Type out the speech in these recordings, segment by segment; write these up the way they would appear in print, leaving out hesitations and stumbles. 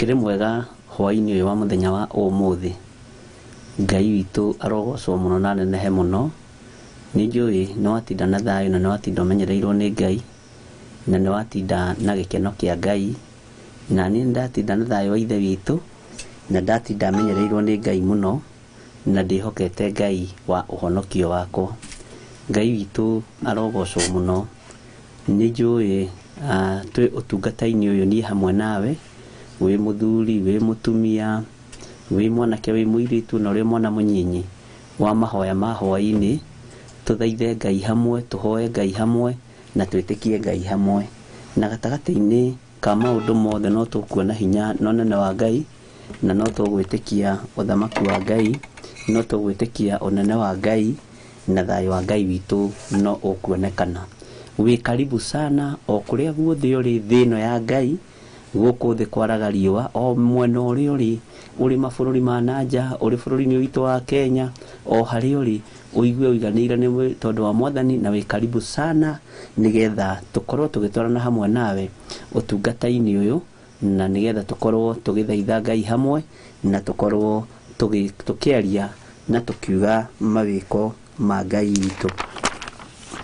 Ũkĩrĩ mwega hwaĩ-inĩ ũyũ wa mũthenya wa ũmũthĩ. Ngai witũ arogocwo mũno na anenehe mũno. Nĩ njũĩ nĩ watinda na thayũ na nĩ watinda ũmenyereirwo nĩ Ngai, na nĩ watinda na gĩkeno kĩa Ngai. Na niĩ nĩ ndatinda na thayũ wa Ithe witũ, na ndatinda menyereirwo nĩ Ngai mũno, na ndĩhokete Ngai wa ũhonokio wakwa. Ngai witũ arogocwo mũno. Nĩ njũĩ twĩ ũtungata-inĩ ũyũ niĩ hamwe nawe, wĩ mũthuri, wĩ mũtumia, wĩ mwanake, wĩ mũirĩtu, na ũrĩ mwana mũnyinyi wa mahoya ma hwaĩ-inĩ, tũthaithe Ngai hamwe, tũhoe Ngai hamwe, na twĩtĩkie Ngai hamwe. Na gatagatĩ-inĩ ka maũndũ mothe no tũkuona hinya na ũnene wa Ngai, na no tũgwĩtĩkia ũthamaki wa Ngai, no tũgwĩtĩkia ũnene wa Ngai, na thayũ wa Ngai witũ no ũkuonekana. Wĩ karibu sana o kũrĩa guothe ũrĩ thĩ ĩno ya Ngai, gũkũ thĩ kwaraga riũa, o mwena ũrĩa ũrĩ, ũrĩ mabũrũri ma nanja, ũrĩ bũrũri-inĩ witũ wa Kenya, o harĩa ũrĩ, ũigue ũiganĩire nĩ tondũ wa Mwathani, na wĩ karibu sana nĩgetha tũkorwo tũgĩtwarana hamwe nawe ũtungata-inĩ ũyũ, na nĩgetha tũkorwo tũgĩthaitha Ngai hamwe, na tũkorwo tũkĩaria na tũkiuga mawĩko ma Ngai witũ.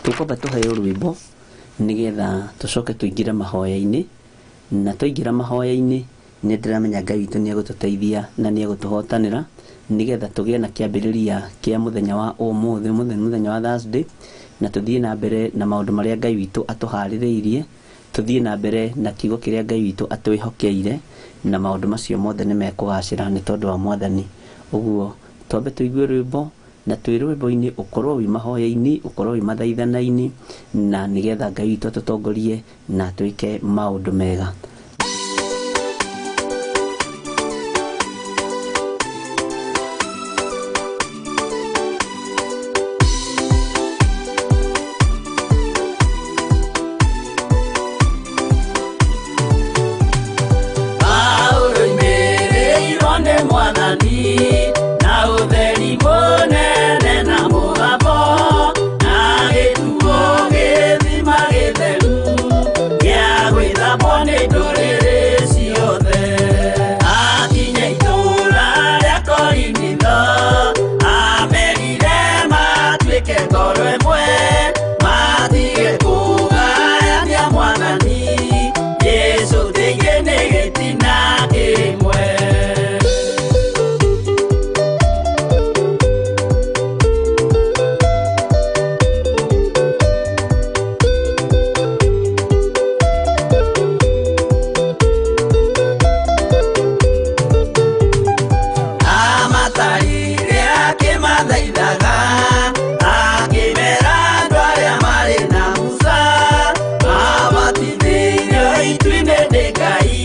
Tũkwamba tũheo rwĩmbo nĩgetha tũcoke tũingĩre mahoya-inĩ, na twaingĩra mahoya-inĩ nĩ ndĩramenya Ngai witũ nĩ egũtũteithia na nĩ egũtũhotanĩra nĩgetha tũgĩe na kĩambĩrĩria kĩa mũthenya wa ũmũthĩ, mũthenya wa Thursday, na tũthiĩ na mbere na maũndũ marĩa Ngai witũ atũharĩrĩirie, tũthiĩ na mbere na kiugo kĩrĩa Ngai witũ atwĩhokeire, na maũndũ macio mothe nĩ mekũgacĩra nĩ tondũ wa Mwathani. Ũguo twambe tũigue rwĩmbo, na twĩ rwĩmbo-inĩ ũkorwo wĩ mahoya-inĩ, ũkorwo wĩ mathaithana-inĩ, na nĩgetha Ngai witũ atũtongorie na atwĩke maũndũ mega. Paulo imereirwo nĩ Mwathani, na ũtheri mũnene na mũgambo, na gĩtuo gĩthima gĩtheru gĩa gwĩthambwo nĩ ndũrĩrĩ ciothe. Akinya itũũra rĩa Korinitho, amerire matuĩke ngoro ĩmwe, matige kũgayania Mwathani, Jesũ thĩinĩ nĩ gĩtina kĩmwe. Amatarire akĩmathaithaga, akĩmera andũ arĩa marĩ na Musa, mabatithĩirio itu-inĩ nĩ Ngai,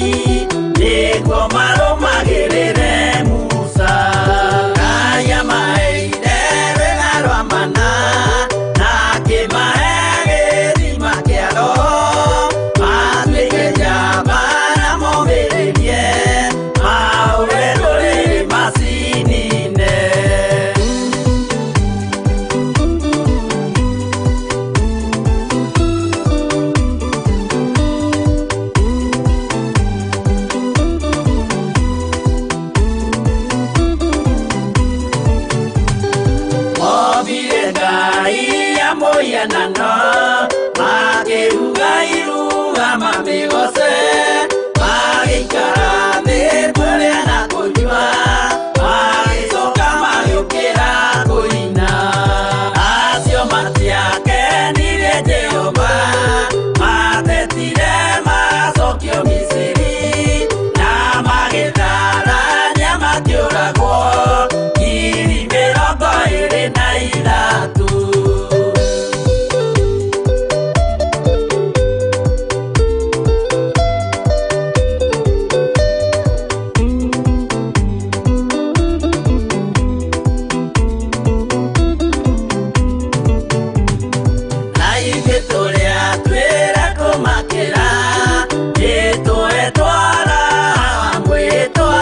nĩguo marũmagĩrĩre Musa. Ngai amaheire rwĩga rwa mana, na akĩmahe gĩthima kĩa Roho, matuĩke njamba na momĩrĩrie, mahũre ndũrĩrĩ macinine. Mombire Ngai ya mũhianano, makĩruga iruga mamĩgoce, magĩikara thĩ kũrĩa na kũnyua, magĩcoka magĩũkĩra kũina. Acio matiakenirie Jehova, matetire macokio Misiri, na magĩtharania makĩũragwo 23,000. Na ithuĩ tũrĩa twĩra kũmakĩra, nĩtũhetwo wa mwĩtwa,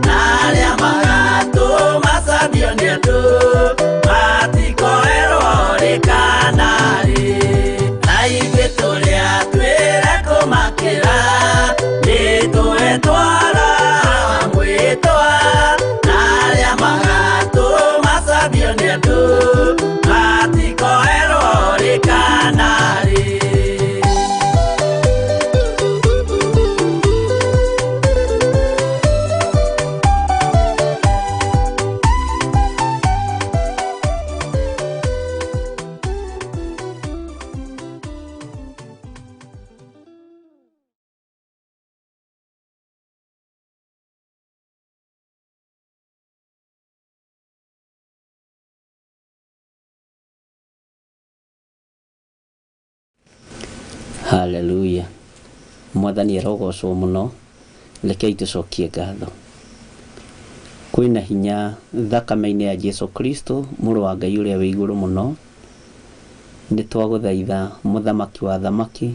na arĩa magatũmacamio nĩ andũ, matikoerwo rĩ kana rĩ. Na ithuĩ tũrĩa twĩra kũmakĩra, nĩtũhetwo Haleluya. Mwathani arogocwo mũno. Rekei tũcokie ngatho. Kwĩna hinya thakame-inĩ ya Jesu Kristo, mũrũ wa Ngai ũrĩa wĩ igũrũ mũno. Nĩ twagũthaitha mũthamaki wa thamaki,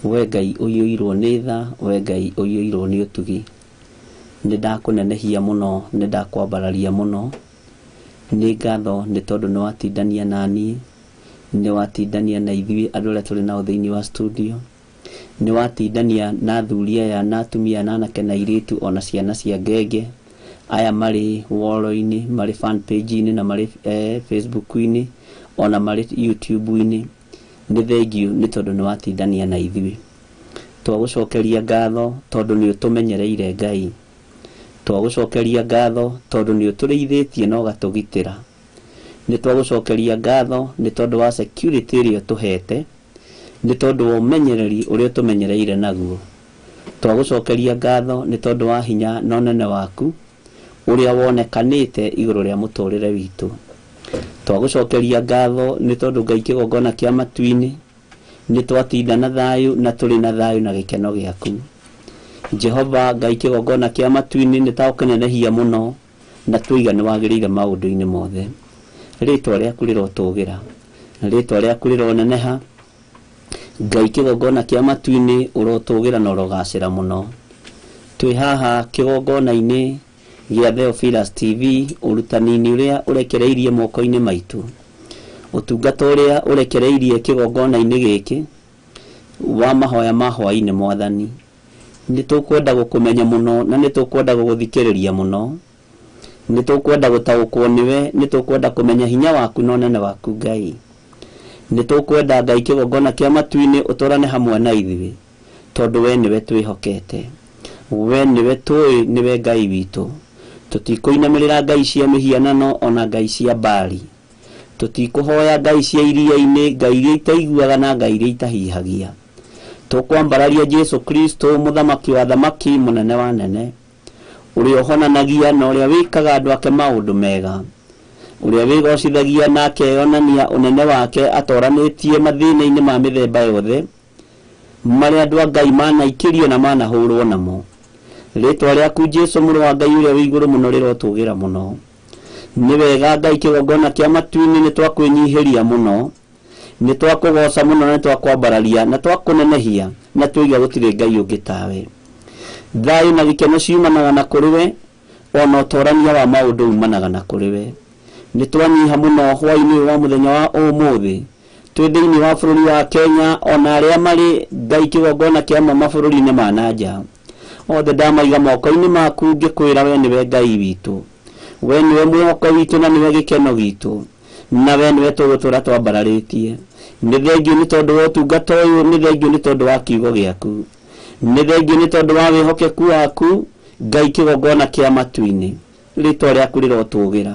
we Ngai ũiyũirwo nĩ tha, we Ngai ũiyũirwo nĩ ũtugi. Nĩ ndakũnenehia mũno, nĩ ndakwambararia mũno. Nĩ ngatho nĩ tondũ nĩ watindania na niĩ, nĩ watindania na ithuĩ andũ arĩa tũrĩ nao thĩinĩ wa studio. Nĩ watindania na athuri aya na atumia na anake na airĩtu ona ciana cia ngenge aya marĩ wall-inĩ, marĩ fan page-inĩ na marĩ Facebook-inĩ ona marĩ YouTube-inĩ. Nĩ thengiũ nĩ tondũ nĩ watindania na ithuĩ. Twagũcokeria ngatho tondũ nĩ ũtũmenyereire Ngai. Twagũcokeria ngatho tondũ nĩ ũtũrĩithĩtie na ũgatũgitĩra. Nĩ twagũcokeria ngatho nĩ tondũ wa security ĩrĩa ũtũhete, nĩ tondũ wa ũmenyereri ũrĩa ũtũmenyereire naguo. Twagũcokeria ngatho nĩ tondũ wa hinya na ũnene waku ũrĩa wonekanĩte igũrũ rĩa mũtũrĩre witũ. Twagũcokeria ngatho nĩ tondũ Ngai kĩgongona kĩa matu-inĩ nĩ twatinda na thayũ na tũrĩ na thayũ na gĩkeno gĩaku. Jehova Ngai kĩgongona kĩa matu-inĩ nĩ taũkĩnenehia mũno na tũiga nĩ wagĩrĩire maũndũ-inĩ mothe. Rĩtwa rĩaku rĩrotũgĩra, rĩtwa rĩaku rĩroneneha. Ngai kĩgongona kĩa matu-inĩ ũrotũgĩra na ũrogacĩra mũno. Twĩ haha kĩgongona-inĩ gĩa Theophilus TV ũrutani-inĩ ũrĩa ũrekereirie moko-inĩ maitũ, ũtungata ũrĩa ũrekereirie kĩgongona-inĩ gĩkĩ wa mahoya ma hwaĩ-inĩ. Mwathani, nĩ tũkwenda gũkũmenya mũno na nĩ tũkwenda gũgũthikĩrĩria mũno, nĩ tũkwenda gũtaũkwo nĩwe, nĩ tũkwenda kũmenya hinya waku na ũnene waku Ngai. Nĩ tũkwenda Ngai kĩgongona kĩa matu-inĩ ũtũrane hamwe na ithuĩ, tondũ we nĩwe twĩhokete, we nĩwe tũĩ, nĩwe Ngai witũ. Tũtikũinamĩrĩra ngai cia mĩhianano ona ngai cia Baali. Tũtikũhoya ngai cia iria-inĩ, ngai iria itaiguaga na ngai iria itahihagia. Tũkwambararia Jesu Kristo, mũthamaki wa thamaki, mũnene wa nene, ũrĩa ũhonanagia na ũrĩa wĩkaga andũ ake maũndũ mega, ũrĩa wĩgocithagia na akeyonania ũnene wake atoranĩtie mathĩna-inĩ ma mĩthemba yothe marĩa andũ a Ngai manaikĩrio na manahũrwo namo. Rĩtwa rĩaku Jesu mũrũ wa Ngai ũrĩa wĩ igũrũ mũno rĩrotũgĩra mũno. Nĩ wega Ngai kĩgongona kĩa matu-inĩ nĩ twakwĩnyihĩria mũno, nĩ twakũgoca mũno na nĩ twakwambararia na twakũnenehia na twiga gũtirĩ Ngai ũngĩ tawe. Thayũ na gĩkeno ciumanaga na kũrĩ we, ona ũtorania wa maũndũ umanaga na kũrĩ we. Nĩ twanyiha mũno hwaĩ-inĩ ũyũ wa mũthenya wa ũmũthĩ, twĩ thĩinĩ wa bũrũri wa Kenya ona arĩa marĩ Ngai kĩgongona kĩa mabũrũri-inĩ ma na nja. Othe ndamaiga moko-inĩ maku ngĩkwĩra we nĩwe Ngai witũ, we nĩwe mwĩhoko witũ na nĩwe gĩkeno gitũ, na we nĩwe tũgũtũra twambararĩtie. Nĩ thengiũ nĩ tondũ wa ũtungata ũyũ, nĩ thengiũ nĩ tondũ wa kiugo gĩaku, nĩ thengiũ nĩ tondũ wa wĩhokeku waku Ngai kĩgongona kĩa matu-inĩ. Rĩtwa rĩaku rĩrotũgĩra.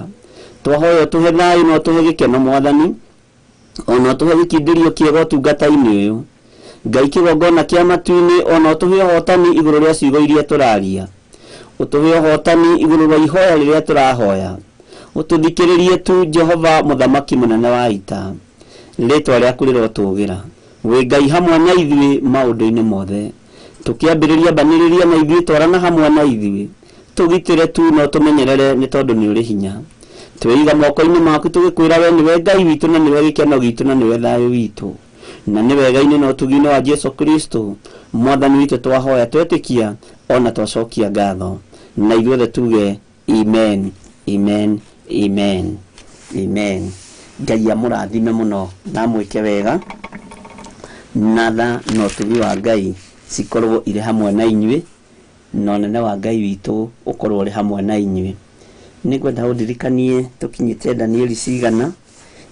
Twahoya ũtũhe thayũ na ũtũhe gĩkeno Mwathani, ona ũtũhe gĩkindĩrio kĩega ũtungata-inĩ ũyũ. Ngai kĩgongona kĩa matu-inĩ, ona ũtũhe ũhotani igũrũ rĩa ciugo iria tũraria, ũtũhe ũhotani igũrũ rĩa ihoya rĩrĩa tũrahoya. Ũtũthikĩrĩrie tu Jehova mũthamaki mũnene wa ita. Rĩtwa rĩaku rĩrotũgĩra. Wĩ Ngai hamwe na ithuĩ maũndũ-inĩ mothe. Tũkĩambĩrĩria mbanĩrĩria na ithuĩ, twarana hamwe na ithuĩ. Tũgitĩre tu na ũtũmenyerere nĩ tondũ nĩ ũrĩ hinya. Twĩiga moko-inĩ maku tũgĩkwĩra we nĩwe Ngai witũ na nĩwe gĩkeno gitũ na nĩwe thayũ witũ. Na nĩ wega-inĩ na ũtugi-inĩ wa Jesu Kristo mwathani witũ twahoya twetĩkia ona twacokia ngatho. Na ithuothe tuge amen, amen, amen, amen. Ngai amũrathime mũno na amwĩke wega, na tha na ũtugi wa Ngai cikorwo irĩ hamwe na inyuĩ, na ũnene wa Ngai witũ ũkorwo ũrĩ hamwe na inyuĩ. Nĩngwenda ũndirikanie tũkinyĩte Danieli cigana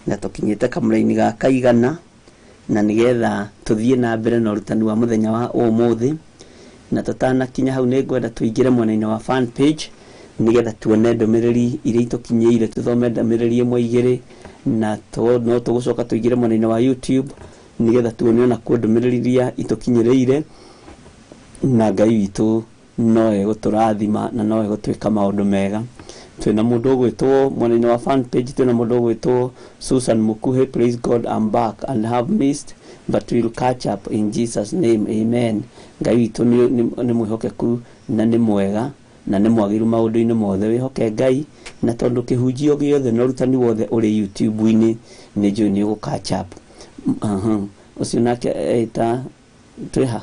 na tũkinyĩte kamũraini ga kaigana, na nĩgetha tũthiĩ na mbere na ũrutani wa mũthenya wa ũmũthĩ. Na tũtanakinya hau nĩngwenda tũingĩre mwena-inĩ wa fan page nĩgetha tuone ndũmĩrĩri iria itũkinyĩire, tũthome ndũmĩrĩri ĩmwe igĩrĩ, na no tũgũcoka tũingĩre mwena-inĩ wa YouTube nĩgetha tuone onakuo ndũmĩrĩri iria itũkinyĩrĩire, na Ngai witũ no egũtũrathima na no egũtwĩka maũndũ mega. Twina mundu ugwitwo mwena-inĩ wa fan page, twina mundu ugwitwo Susan Mukuhi, praise God, I'm back and have missed but we'll catch up in Jesus name, amen. Ngai witũ nĩ mwĩhokeku na nĩ mwega na nĩ mwagĩrĩru maũndũ-inĩ mothe. Wĩhoke Ngai, na tondũ kĩhunjio gĩothe na ũrutani wothe ũrĩ YouTube-inĩ, nĩ njũĩ nĩ ũgũ catch up. Ũcio nake eta twĩha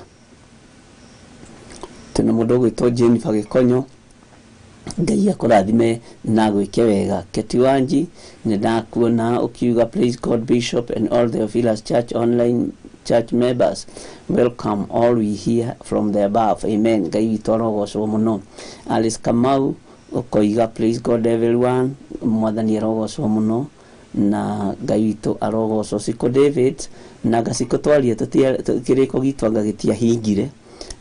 twĩna mũndũ ũgwĩtwo Jennifer Gĩkonyo, Ngai akũrathime na gwĩke wega. Keti Wanji, nĩ ndakuona ũkiuga praise God Bishop and all the Theophilus Church online church members, welcome all, we hear from the above, amen. Ngai witũ arogocwo mũno. Alice Kamau ũkoiga praise God everyone, Mwathani arogocwo mũno na Ngai witũ arogocwo. Siko David na Gaciko twaria kĩrĩko gitũ anga gĩtiahingire,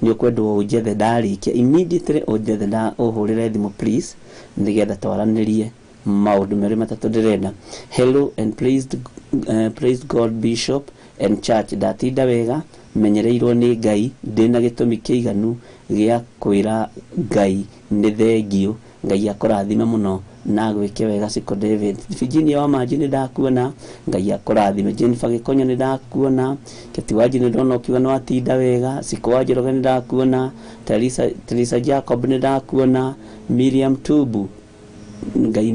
nĩ ũkwendwo ũnjethe ndarĩkia immediately, ũnjethe na ũhũrĩre thimũ please, nĩgetha twaranĩrie maũndũ merĩ matatũ ndĩrenda. Hello and praise God Bishop and church, ndatinda wega, menyereirwo nĩ Ngai, ndĩna gĩtũmi kĩiganu gĩa kwĩra Ngai nĩ thengio. Ngai akũrathime mũno na gwĩke wega. Siko David. Virginia wa Manji, nĩ ndakuona, Ngai akũrathime. Jennifer Gĩkonyo, nĩ ndakuona. Keti Wanji, nĩ ndona ũkiuga nĩ watinda wega. Siko wa Njoroge, nĩ ndakuona. Teresa Jacob, nĩ ndakuona. Miriam Tubu, Ngai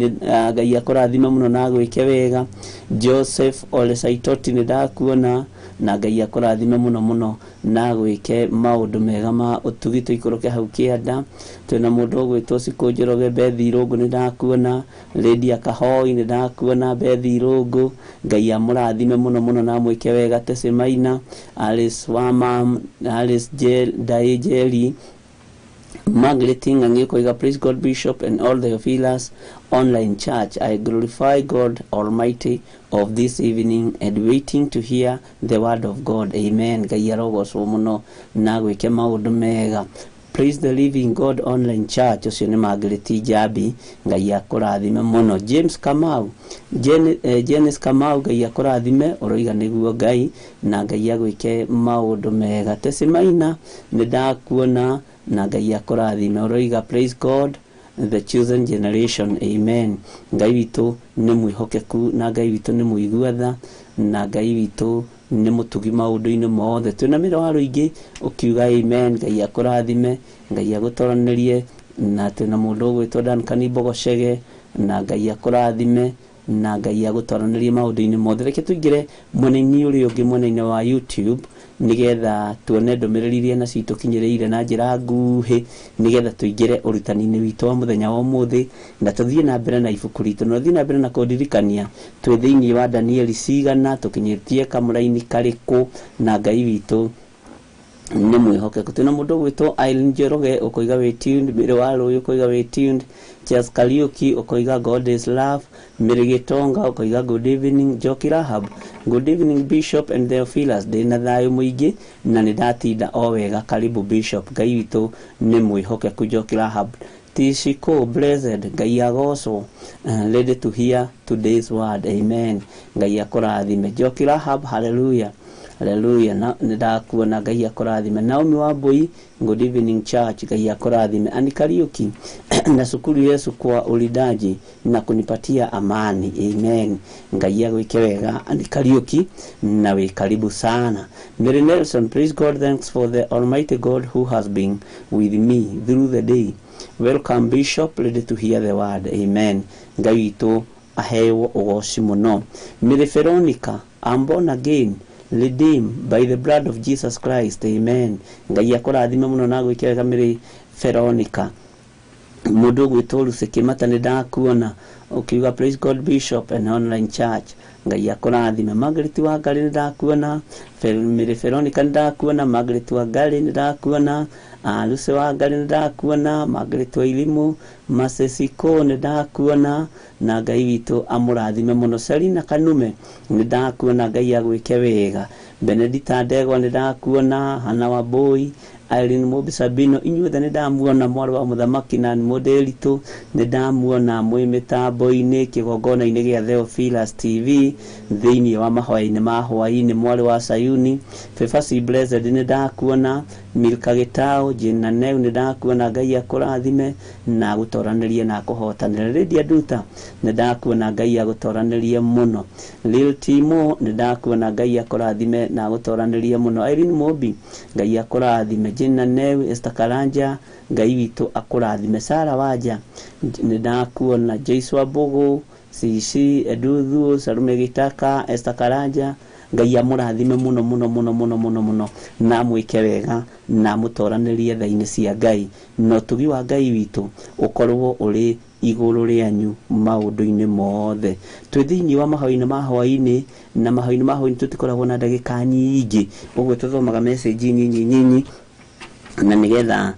Ngai akũrathime mũno na gwĩke wega. Joseph Ole Saitoti, nĩ ndakuona na Ngai akũrathime mũno mũno na gwĩke maũndũ mega ma ũtugi. Tũikũrũke hau kĩanda, twĩna mũndũ ũgwĩtwo Cikũ Njoroge, Bethi Irũngũ, nĩ ndakuona. Lydia Kahoi, nĩ ndakuona. Bethi Irũngũ, Ngai amũrathime mũno mũno na amwĩke wega. Tesi Maina, Alice Wamam, Alice Dae Jerry, Margaret Ng'ang'i ũkoiga praise God Bishop and all the Theophilus online church, I glorify God Almighty of this evening and waiting to hear the word of God, amen. Ngai arogocwo mũno na gwĩke maũndũ mega. Praise the living God online church, ũcio nĩ Margaret Njambi, Ngai akũrathime mũno. James Kamau, Janice Kamau, Ngai akũrathime, ũroiga nĩguo Ngai na Ngai agwĩke maũndũ mega. Tesi Maina, nĩ ndakuona na Ngai akũrathime, ũroiga praise God the chosen generation, amen. Ngai witũ nĩ mwĩhokeku na Ngai witũ nĩ mũigua tha na Ngai witũ nĩ mũtugi maũndũ-inĩ mothe. Twĩna mĩro wa rũingĩ ũkiuga amen, Ngai akũrathime, Ngai agũtoranĩrie. Na twĩna mũndũ ũgwĩtwo Duncan Mbogocege, na Ngai akũrathime na Ngai agũtoranĩrie maũndũ-inĩ mothe. Reke tũingĩre mwena-inĩ ũrĩa ũngĩ, mwena-inĩ wa YouTube, nĩgetha tuone ndũmĩrĩri iria nacio itũkinyĩrĩire na njĩra nguhĩ, nĩgetha tũingĩre ũrutani-inĩ witũ wa mũthenya wa ũmũthĩ na tũthiĩ na mbere na ibuku ritũ, na tũthiĩ na mbere na kũndirikania twĩ thĩinĩ wa Danieli cigana, tũkinyĩtie kamũraini karĩkũ, na Ngai witũ nĩ mwĩhokeku. Twĩna mũndũ ũgwĩtwo Irene Njoroge ũkoiga wĩ tuned, Mary wa Rũĩ ũkoiga wĩ tuned, Charles Kariuki ũkoiga God is love, Mary Gitonga ũkoiga good evening, Njoki Rahab, good evening Bishop and Theophilus, ndĩna thayũ mũingĩ na nĩ ndatinda o wega, karibu Bishop. Ngai witũ nĩ mwĩhokeku. Njoki Rahab. Tishiko Blessed, Ngai agocwo, ready to hear today's word, amen. Ngai akũrathime. Njoki Rahab, hallelujah, hallelujah. Na nĩ ndakuona, Ngai akũrathime. Naomi Wambui, good evening church, Ngai akũrathime. Ani Kariuki, nashukuru Yesu kwa ulindaji na kunipatia amani, amen. Ngai agwĩke wega, Ani Kariuki, na wĩ karibu sana. Mary Nelson, praise God, thanks for the Almighty God who has been with me through the day, welcome Bishop, ready to hear the word, amen. Ngai witũ aheo ũgoci mũno. Mary Veronica, I'm born again, redeemed by the blood of Jesus Christ, amen. Ngai akũrathime mũno na gwĩke wega, Mary Veronica. Mũndũ ũgwĩtwo Lucy Kĩmata, nĩ ndakuona ũkiuga praise God Bishop and online church, Ngai akũrathime. Margaret Wangari, nĩ ndakuona. Mary Veronica, nĩ ndakuona. Margaret Wangari, nĩ ndakuona. Lucy Wangari, nĩ ndakuona. Margaret Wairimu Masesiko, nĩ ndakuona na Ngai witũ amũrathime mũno. Selina Kanume, nĩ ndakuona, Ngai agwĩke wega. Benedita Ndegwa, nĩ ndakuona. Hana Wambui, Irene Mobi Sabino inyuothe nĩ ndamuona mwarĩ wa mũthamaki na mũndĩritũ nĩ ndamuona mwĩ mĩtambo-inĩ kĩgongona-inĩ gĩa Theophilus TV thĩinĩ wa mahoya-inĩ ma hwaĩ-inĩ mwarĩ wa Sayuni Fefasi Blessed nĩ ndakuona Milka Gitao Jane Neu nĩ ndakuona Ngai akũrathime na agũtoranĩrie na akũhotanĩre Lydia Nduta nĩ ndakuona Ngai agũtoranĩrie mũno Lil Timo nĩ ndakuona Ngai akũrathime na agũtoranĩrie mũno Irene Mobi Ngai akũrathime Jane Neu Esther Karanja Ngai witũ akũrathime Sara Wanja nĩ ndakuona Joyce Mbogo Cici Eduthu Salume Gitaka Esther Karanja Ngai amũrathime mũno mũno mũno mũno mũno mũno na amwĩke wega na amũtoranĩrie tha-inĩ cia Ngai na ũtugi wa Ngai witũ ũkorwo ũrĩ igũrũ rĩanyu maũndũ-inĩ mothe. Twĩ thĩinĩ wa mahoya-inĩ ma hwaĩ-inĩ na mahoya-inĩ ma hwaĩ-inĩ tũtikoragwo na ndagĩka nyingĩ ũguo tũthomaga message nyinyi nyinyi na nĩgetha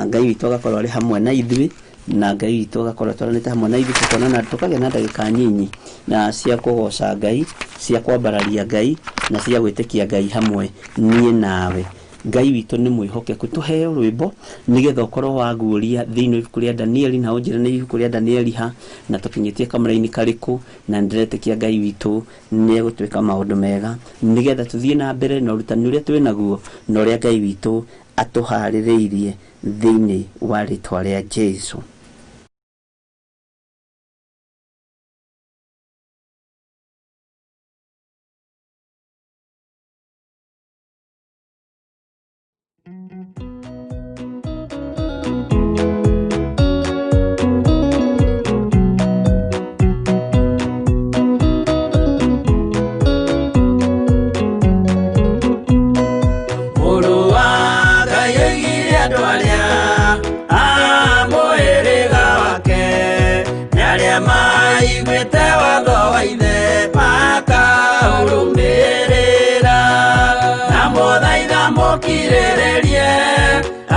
Ngai witũ agakorwo arĩ hamwe na ithuĩ na Ngai witũ agakorwo atwaranĩte hamwe na ithuĩ tũkonana tũkagĩa na ndagĩka nyinyi na cia kũgoca Ngai cia kwambararia Ngai na cia gwĩtĩkia Ngai hamwe niĩ nawe. Ngai witũ nĩ mwĩhokeku tũheo rwĩmbo nĩgetha ũkorwo waguũria thĩinĩ wa ibuku rĩa Danieli na ũnjĩre nĩ ibuku rĩa Danieli ha na tũkinyĩtie kamũra-inĩ karĩkũ na nĩndĩretĩkia Ngai witũ nĩ egũtwĩka maũndũ mega nĩgetha tũthiĩ na mbere na ũrutani ũrĩa twĩ naguo na ũrĩa Ngai witũ atũharĩrĩirie thĩinĩ wa rĩtwa rĩa Jesũ. Mũrũ wa Ngai oigire andũ arĩa a mũhĩrĩga wake nĩ arĩa maiguĩte watho wa ithe makaũrũmĩrĩra na mũthaitha mũkirĩrĩrie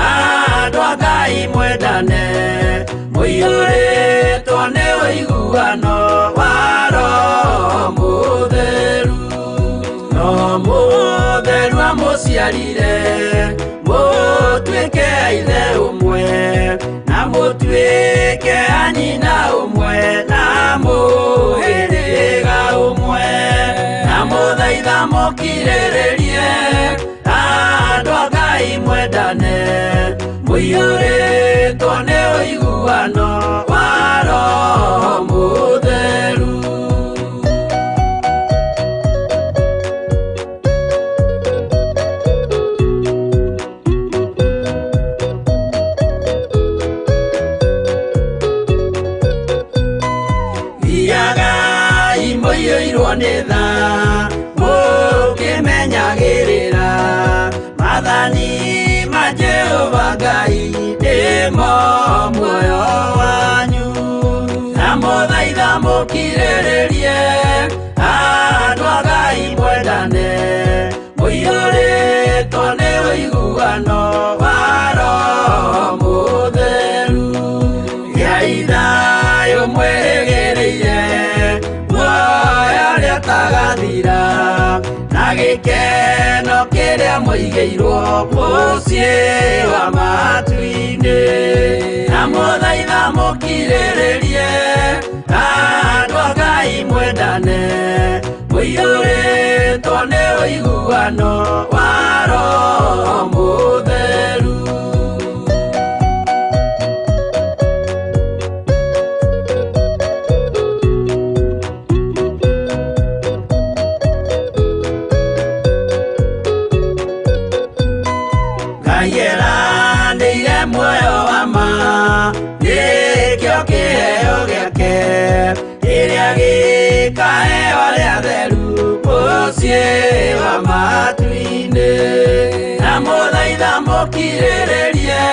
andũ a Ngai mwendane mũiyũrĩtwo nĩ ũiguano wa Roho Mũtheru. Roho Mũtheru amũciarire mũtuĩke a ithe ũmwe na mũtuĩke a nyina ũmwe na mũhĩrĩga ũmwe na mũthaitha mũkirĩrĩrie andũ a Ngai mwendane mũiyũrĩtwo nĩ ũiguano wa Roho Mũtheru. Thiagai mũiyũirwo nĩ tha mũkĩmenyagĩrĩra maathani ma Jehova Ngai nĩmo muoyo wanyu na mũthaitha mũkirĩrĩrie andũ a Ngai mwendane mũiyũrĩtwo nĩ ũiguano wa Roho Mũtheru. Gĩai thayũ mwĩrĩgĩrĩire muoyo ũrĩa ũtagathira na gĩkeno kĩrĩa mũigĩirwo mũciĩ wa matu-inĩ na mũthaitha mũkirĩrĩrie andũ a Ngai mwendane mũiyũrĩtwo nĩ ũiguano wa Roho Mũtheru. Ngai eranĩire muoyo wa ma nĩkĩo kĩheo gĩake kĩrĩa gĩkaheo arĩa atheru mũciĩ wa matu-inĩ na mũthaitha mũkirĩrĩrie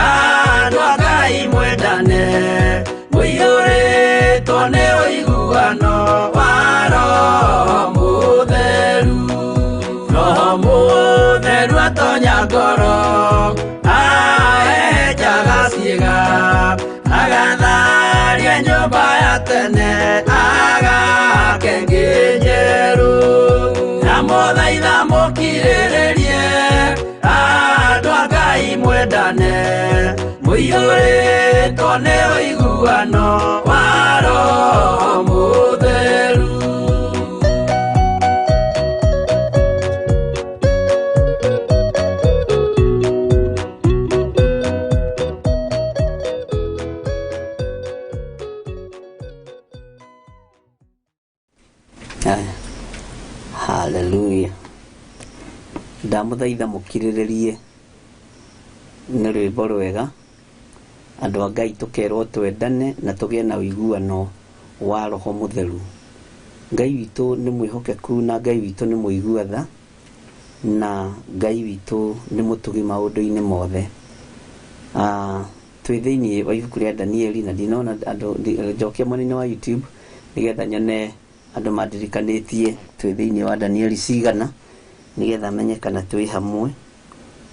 andũ a Ngai mwendane mũiyũrĩtwo nĩ ũiguano wa Roho Mũtheru. Roho Mũtheru atonya ngoro ahehenjaga ciĩga agatharia nyũmba ya tene agake ĩngĩ njerũ na mũthaitha mũkirĩrĩrie andũ a Ngai Mũiyũrĩtwo nĩ ũiguano wa Roho Mũtheru. Aya. Hallelujah. Ndamũthaitha mũkirĩrĩrie nĩ rwĩmbo rwega. Andũ a Ngai tũkerwo twendane na tũgĩe na ũiguano wa Roho Mũtheru. Ngai witũ nĩ mwĩhokeku na Ngai witũ nĩ mũigua tha na Ngai witũ nĩ mũtugi maũndũ-inĩ mothe. Twĩ thĩinĩ wa ibuku rĩa Danieli na ndinona andũ njokia mwena-inĩ wa YouTube nĩgetha nyone andũ mandirikanĩtie twĩ thĩinĩ wa Danieli cigana nĩgetha menye kana twĩ hamwe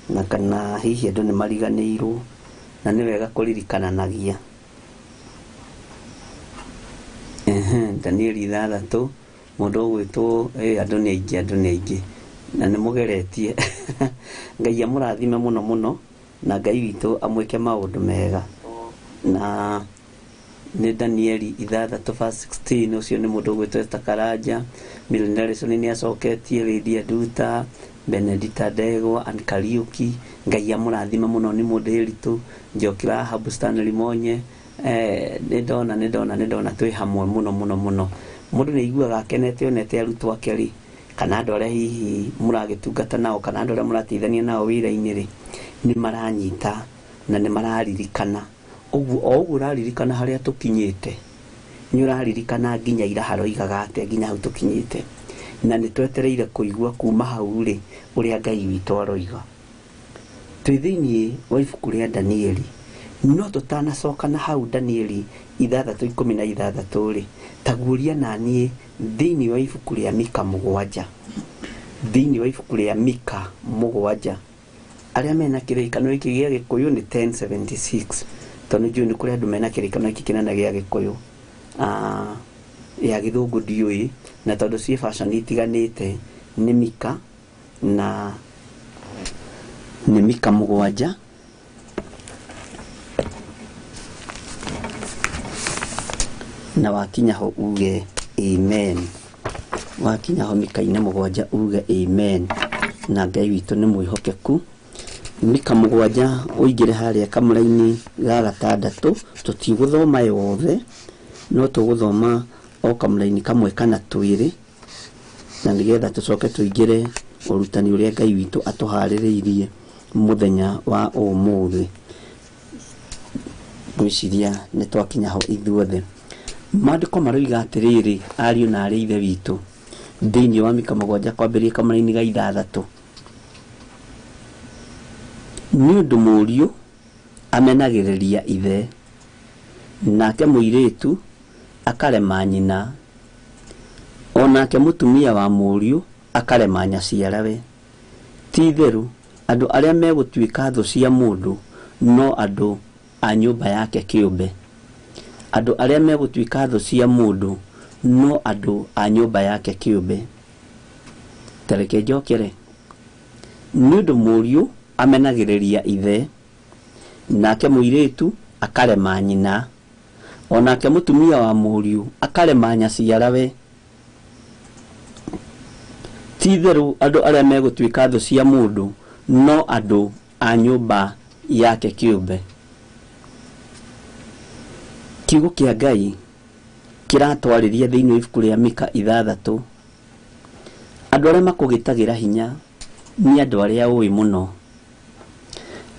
na kana hihi andũ nĩ mariganĩirwo na nĩ wega kũririkananagia. Danieli ithathatũ mũndũ ũgwĩtwo andũ nĩ aingĩ, andũ nĩ aingĩ na nĩ mũgeretie. Ngai amũrathime mũno mũno na Ngai witũ amwĩke maũndũ mega. Na nĩ Danieli ithathatũ verse 16 ũcio nĩ mũndũ ũgwĩtwo Esther Karanja. Millennialism nĩ acoketie, Lydia Nduta, Benedita Ndegwa, Ann Kariuki. Ngai amũrathime mũno nĩ mũndũ Ĩritũ, Njoki Rahabu, Stanley Monye. Nĩ ndona, nĩ ndona, nĩ ndona twĩ hamwe mũno mũno mũno. Mũndũ nĩ aiguaga akenete onete arutwo ake rĩ, kana andũ arĩa hihi mũragĩtungata nao, kana andũ arĩa mũrateithania nao wĩra-inĩ rĩ, nĩ maranyita na nĩ mararirikana. Ũguo o ũguo ũraririkana harĩa tũkinyĩte, nĩ ũraririkana nginya ira haroigaga atĩa nginya hau tũkinyĩte. Na nĩ twetereire kũigua kuma hau rĩ ũrĩa Ngai witũ aroiga. Twĩ thĩinĩ wa ibuku rĩa Danieli, no tũtanacoka na hau Danieli ithathatũ ikũmi na ithathatũ rĩ, taguũria naniĩ thĩinĩ wa ibuku rĩa Mika mũgwanja. Thĩinĩ wa ibuku rĩa Mika mũgwanja, arĩa mena kĩrĩkanĩro gĩkĩ gĩa Gĩkũyũ nĩ 1076, tondũ nĩ njũĩ nĩ kũrĩ andũ mena kĩrĩkanĩro gĩkĩ kĩnene gĩa Gĩkũyũ. Ya Gĩthũngũ ndiũĩ, na tondũ ciĩ version itiganĩte nĩ Mika na nĩ Mika mũgwanja. Na wakinya ho uge amen. Wakinya ho Mika-inĩ mũgwanja uge amen. Na Ngai witũ nĩ mwĩhokeku. Mika mũgwanja ũingĩre harĩa kamũra-inĩ ga gatandatũ, tũtigũthoma yothe no tũgũthoma o kamũra-inĩ kamwe kana twĩrĩ, na nĩgetha tũcoke tũingĩre ũrutani ũrĩa Ngai witũ atũharĩrĩirie mũthenya wa ũmũthĩ. Ngwĩciria nĩ twakinya ho ithuothe. Maandĩko maroiga atĩrĩrĩ, ariũ na arĩ ithe witũ, thĩinĩ wa Mika mũgwanja kwambĩrĩria kamũra-inĩ ga ithathatũ, nĩ ũndũ mũriũ amenagĩrĩria ithe, nake mũirĩtu akarema nyina, onake mũtumia wa mũriũ akarema nyaciarawe. Ti itherũ andũ arĩa megũtuĩka thũ cia mũndũ no andũ a nyũmba yake kĩũmbe. Andũ arĩa megũtuĩka thũ cia mũndũ no andũ a nyũmba yake kĩũmbe. Ta reke njokere. Nĩ ũndũ mũriũ amenagĩrĩria ithe, nake mũirĩtu akarema nyina, onake mũtumia wa mũriũ akarema nyaciarawe. Ti itherũ andũ arĩa megũtuĩka thũ cia mũndũ no andũ a nyũmba yake kĩũmbe. Kiugo kĩa Ngai kĩratwarĩria thĩinĩ wa ibuku rĩa Mika ithathatũ. Andũ arĩa makũgĩtagĩra hinya nĩ andũ arĩa ũĩ mũno.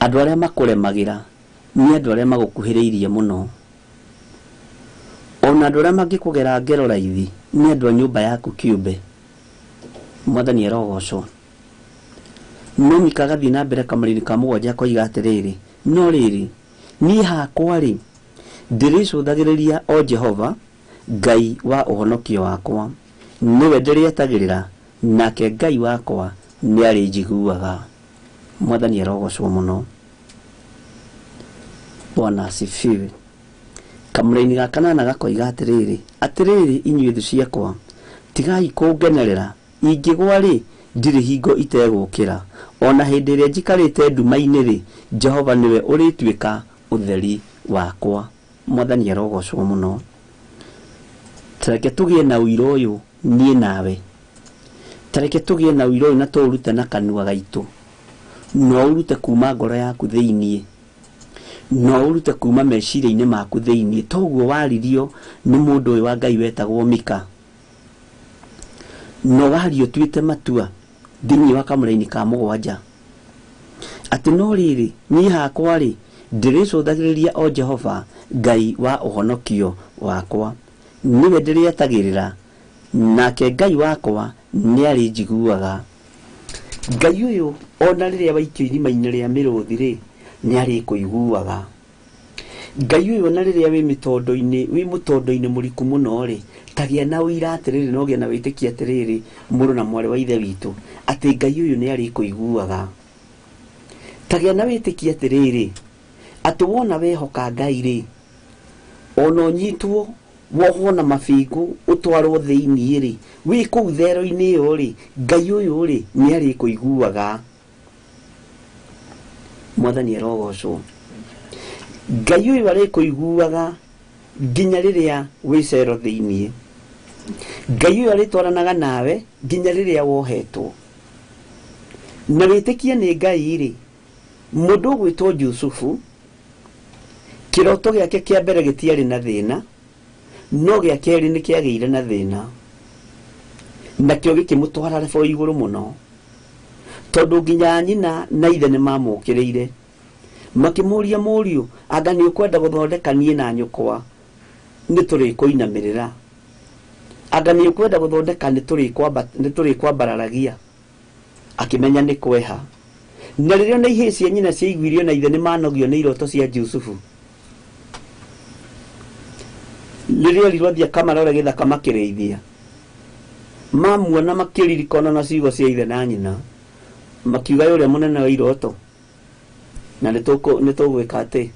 Andũ arĩa makũremagĩra nĩ andũ arĩa magũkuhĩrĩirie mũno. Ona andũ arĩa mangĩkũgera ngero raithi nĩ andũ a nyũmba yaku kĩũmbe. Mwathani arogocwo. No Mika agathiĩ na mbere kamũra-inĩ ka mũgwanja akoiga atĩrĩrĩ, no rĩrĩ, niĩ hakwa rĩ, ndĩrĩcũthagĩrĩria o Jehova Ngai wa ũhonokio wakwa, nĩwe ndĩrĩetagĩrĩra, nake Ngai wakwa nĩarĩnjiguaga. Mwathani arogocwo mũno. Bwana asifiwe. Kamũra-inĩ ga kanana gakoiga atĩrĩrĩ, atĩrĩrĩ inyuĩ thũ ciakwa, tigai kũngenerera, ingĩgwa rĩ, Ndirĩ hingo itegũũkĩra. Ona hĩndĩ ĩrĩa njikarĩte nduma-inĩ rĩ, Jehova nĩwe ũrĩtuĩka ũtheri wakwa. Mwathani arogocwo mũno. Tareke tũgĩe na ũira ũyũ niĩ nawe. Tareke tũgĩe na ũira ũyũ na tũũrute na kanua gaitũ. No ũrute kuma ngoro yaku thĩiniĩ. No ũrute kuma meciria-inĩ maku thĩiniĩ. Toguo waririo nĩ mũndũ ũyũ wa Ngai wetagwo Mika. No wario ũtuĩte matua thĩiniĩ wa kamũraini ka 7. Atĩ no rĩrĩ, niĩ hakwa rĩ, ndĩrĩcũthagĩrĩria o Jehova Ngai wa ũhonokio wakwa. Nĩwe ndĩrĩetagĩrĩra, nake Ngai wakwa nĩarĩnjiguaga. Ngai ũyũ ona rĩrĩa waikio irima-inĩ rĩa mĩrũthi rĩ, nĩarĩkũiguaga. Ngai ũyũ ona rĩrĩa wĩ mĩtondo-inĩ, wĩ mũtondo-inĩ mũriku mũno rĩ, tagĩa na ũira atĩrĩrĩ, na ũgĩe na wĩtĩkio atĩrĩrĩ, mũrũ na mwarĩ wa ithe witũ, atĩ Ngai ũyũ nĩarĩkũiguaga. Tagĩa na wĩtĩkio atĩrĩrĩ, atĩ wona wehoka Ngai rĩ, ona ũnyitwo wohwo na mabĩngũ ũtwarwo thĩiniĩ rĩ, wĩ kũu thero-inĩ ĩyo rĩ, Ngai ũyũ rĩ, nĩarĩkũiguaga. Mwathani arogocwo. Ngai ũyũ arĩkũiguaga nginya rĩrĩa wĩ cero thĩiniĩ. Ngai ũyũ arĩtwaranaga nawe nginya rĩrĩa wohetwo. Na wĩtĩkie nĩ Ngai rĩ, mũndũ ũgwĩtwo Jusufu, kĩroto gĩake kĩa mbere gĩtiarĩ na thĩna, no gĩa kerĩ nĩ kĩagĩire na thĩna. Nakĩo gĩkĩmũtwara rebo igũrũ mũno, tondũ nginya nyina na ithe nĩ mamũkĩrĩire. Makĩmũria mũriũ, anga nĩ ũkwenda gũthondeka niĩ na nyũkwa nĩ tũrĩkũinamĩrĩra? Anga nĩ ũkwenda gũthondeka nĩ tũrĩkwambararagia? Akĩmenya nĩ kweha. Na rĩrĩa ona ihĩĩ cia nyina ciaiguirio na ithe nĩ manogio nĩ iroto cia Jusufu. Rĩrĩa erirwo athiĩ akamarore gĩthaka makĩrĩithia, mamuona makĩririkana na ciugo cia ithe na nyina, makiuga ũrĩa mũnene wa iroto, na nĩ tũgwĩka atĩ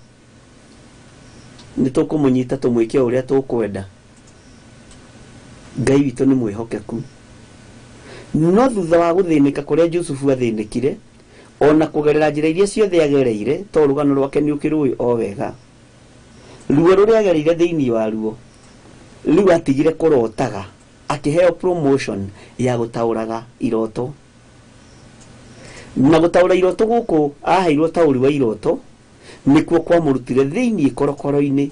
nĩ tũkũmũnyita tũmwĩke o ũrĩa tũkwenda. Ngai witũ nĩ mwĩhokeku. No thutha wa gũthĩnĩka kũrĩa Jusufu athĩnĩkire, ona kũgerera njĩra iria ciothe agereire, to rũgano rwake nĩ ũkĩrũĩ o wega. Ruo rũrĩa agereire thĩiniĩ wa ruo, rĩu atigire kũrotaga, akĩheo promotion ya gũtaũraga iroto. Na gũtaũra iroto gũkũ aheirwo taũri wa iroto, nĩkuo kwamũrutire thĩiniĩ korokoro-inĩ.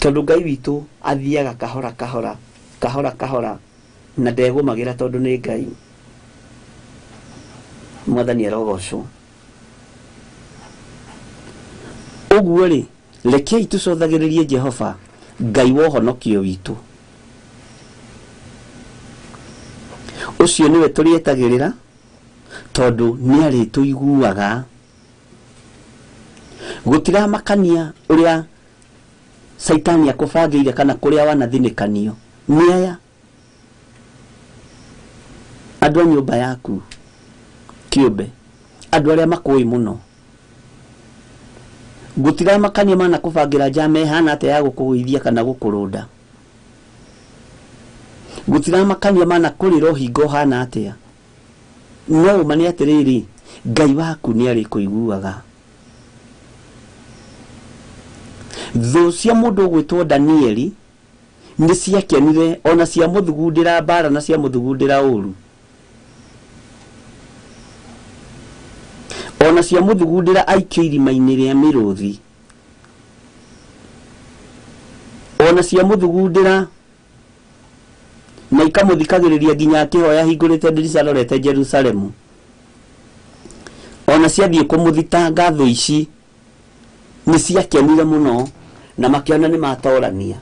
Tondũ Ngai witũ athiaga kahora kahora, kahora kahora, na ndegũmagĩra tondũ nĩ Ngai. Mwathani arogocwo. Ũguo rĩ, rekei tũcũthagĩrĩrie Jehova, Ngai wa ũhonokio witũ. Ũcio nĩwe tũrĩetagĩrĩra, tondũ nĩarĩtũiguaga. Gũtiramakania ũrĩa Caitani akũbangĩire kana kũrĩa wanathinĩkanio. Nĩ aya andũ a nyũmba yaku kĩũmbe, andũ arĩa makũĩ mũno. Gũtiramakania manakũbangĩra njama ĩhana atĩa ya gũkũgũithia kana gũkũrũnda. Gũtiramakania manakũrĩra ũhinga ũhana atĩa. No ũma nĩ atĩrĩrĩ, Ngai waku nĩarĩkũiguaga. Thũ cia mũndũ ũgwĩtwo Danieli nĩ ciakenire ona ciamũthugundĩra mbara na ciamũthugundĩra ũru. Ona ciamũthugundĩra aikio irima-inĩ rĩa mĩrũthi. Ona ciamũthugundĩra na ikamũthikagĩrĩria nginya akĩhoya hingũrĩte ndirica arorete Jerusalemu. Ona ciathiĩ kũmũthitanga thũ ici nĩ ciakenire mũno na makĩona nĩ matorania.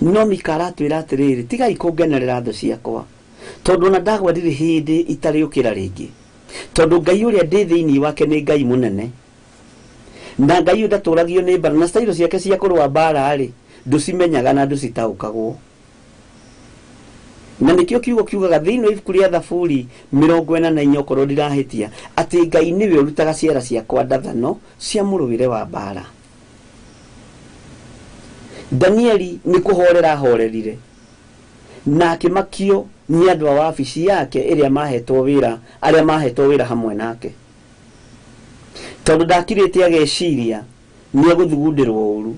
No Mika aratwĩra atĩrĩrĩ, tigai kũngenerera thũ ciakwa, tondũ ona ndagwa ndirĩ hĩndĩ itarĩũkĩra rĩngĩ, tondũ Ngai ũrĩa ndĩ thĩinĩ wake nĩ Ngai mũnene, na Ngai ũyũ ndatũragio nĩ mbara, na style ciake cia kũrũa mbara rĩ, ndũcimenyaga na ndũcitaũkagwo. Na nĩkĩo kiugo kiugaga thĩinĩ wa ibuku rĩa Thaburi 44 okorwo ndirahĩtia, atĩ Ngai nĩwe ũrutaga ciara ciakwa ndathano cia mũrũĩre wa mbara. Danieli nĩ kũhorera ahorerire, Na akĩmakio nĩ andũ a wabici yake ĩrĩa mahetwo wĩra, arĩa mahetwo wĩra hamwe nake. Tondũ ndakirĩte ageciria nĩ egũthugundĩrwo ũru.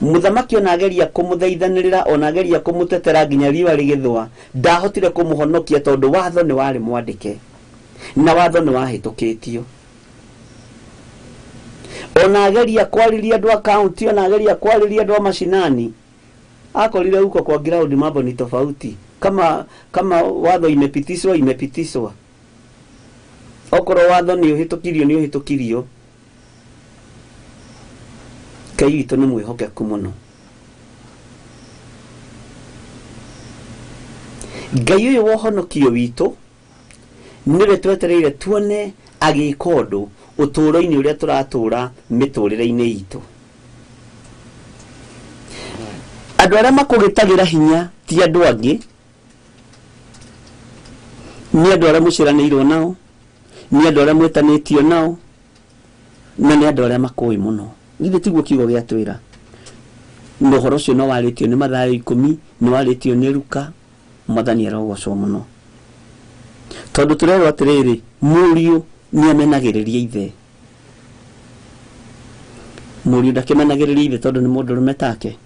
Mũthamaki ona ageria kũmũthaithanĩrĩra, ona ageria kũmũtetera nginya riũa rĩgĩthũa, ndahotire kũmũhonokia tondũ watho nĩ warĩ mwandĩke na watho nĩ wahĩtũkĩtio. Ona ageria kwarĩria andũ a kaunti, ona ageria kwarĩria andũ a mashinani, akorire huko kwa ground mambo ni tofauti. Kama watho imepitishwa, imepitishwa. Okorwo watho nĩ ũhĩtũkirio, nĩ ũhĩtũkirio. Ngai witũ nĩ mwĩhokeku mũno. Ngai ũyũ wa ũhonokio witũ nĩwe twetereire tuone agĩka ũndũ ũtũũro-inĩ ũrĩa tũratũũra mĩtũũrĩre-inĩ itũ. Andũ arĩa makũgĩtagĩra hinya ti andũ angĩ, nĩ andũ arĩa mũciaranĩirwo nao, nĩ andũ arĩa mwĩtanĩtio nao, na nĩ andũ arĩa makũĩ mũno. Githĩ tiguo kiugo gĩatwĩra? Na ũhoro ũcio no warĩtio nĩ Mathayo 10, nĩ warĩtio nĩ Luka. Mwathani arogocwo mũno. Tondũ tũrerwo atĩrĩrĩ, mũriũ nĩ amenagĩrĩria ithe. Mũriũ ndakĩmenagĩrĩria ithe tondũ nĩ mũndũrũme take.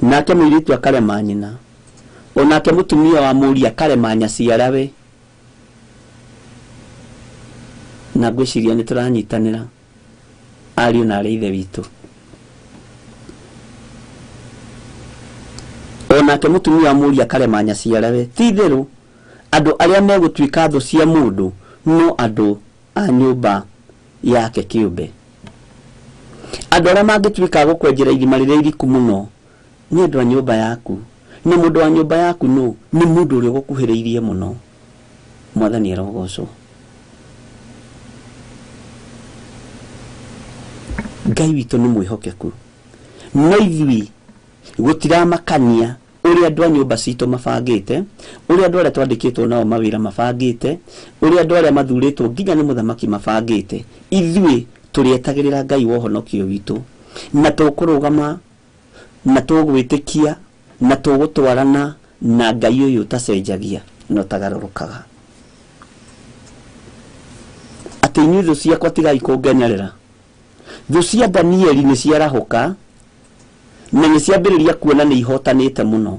Nake mũirĩtu akarema nyina, onake mũtumia wa mũriũ akarema nyaciarawe. Na ngwĩciria nĩ tũranyitanĩra ariũ na arĩ ithe witũ. Onake mũtumia wa mũriũ akarema nyaciarawe. Ti itherũ andũ arĩa megũtuĩka thũ cia mũndũ no andũ a nyũmba yake kĩũmbe. Andũ arĩa mangĩtuĩka a gũkwenjera irima rĩrĩa iriku mũno nĩ andũ a nyũmba yaku. Na mũndũ wa nyũmba yaku nũ? Nĩ mũndũ ũrĩa ũgũkuhĩrĩirie mũno. Mwathani arogocwo. Ngai witũ nĩ mwĩhokeku. No ithuĩ gũtiramakania ũrĩa andũ a nyũmba citũ mabangĩte, ũrĩa andũ arĩa twandĩkĩtwo nao mawĩra mabangĩte, ũrĩa andũ arĩa mathurĩtwo nginya nĩ mũthamaki mabangĩte. Ithuĩ tũrĩetagĩrĩra Ngai wa ũhonokio witũ, na tũkũrũgama, na tũgwĩtĩkia, na tũgũtwarana na Ngai ũyũ ũtacenjagia na ũtagarũrũkaga. Atĩ inyuĩ thũ ciakwa tigai kũngenerera. Thũ cia Danieli nĩ ciarahũka, na nĩ ciambĩrĩria kuona nĩ ihotanĩte mũno.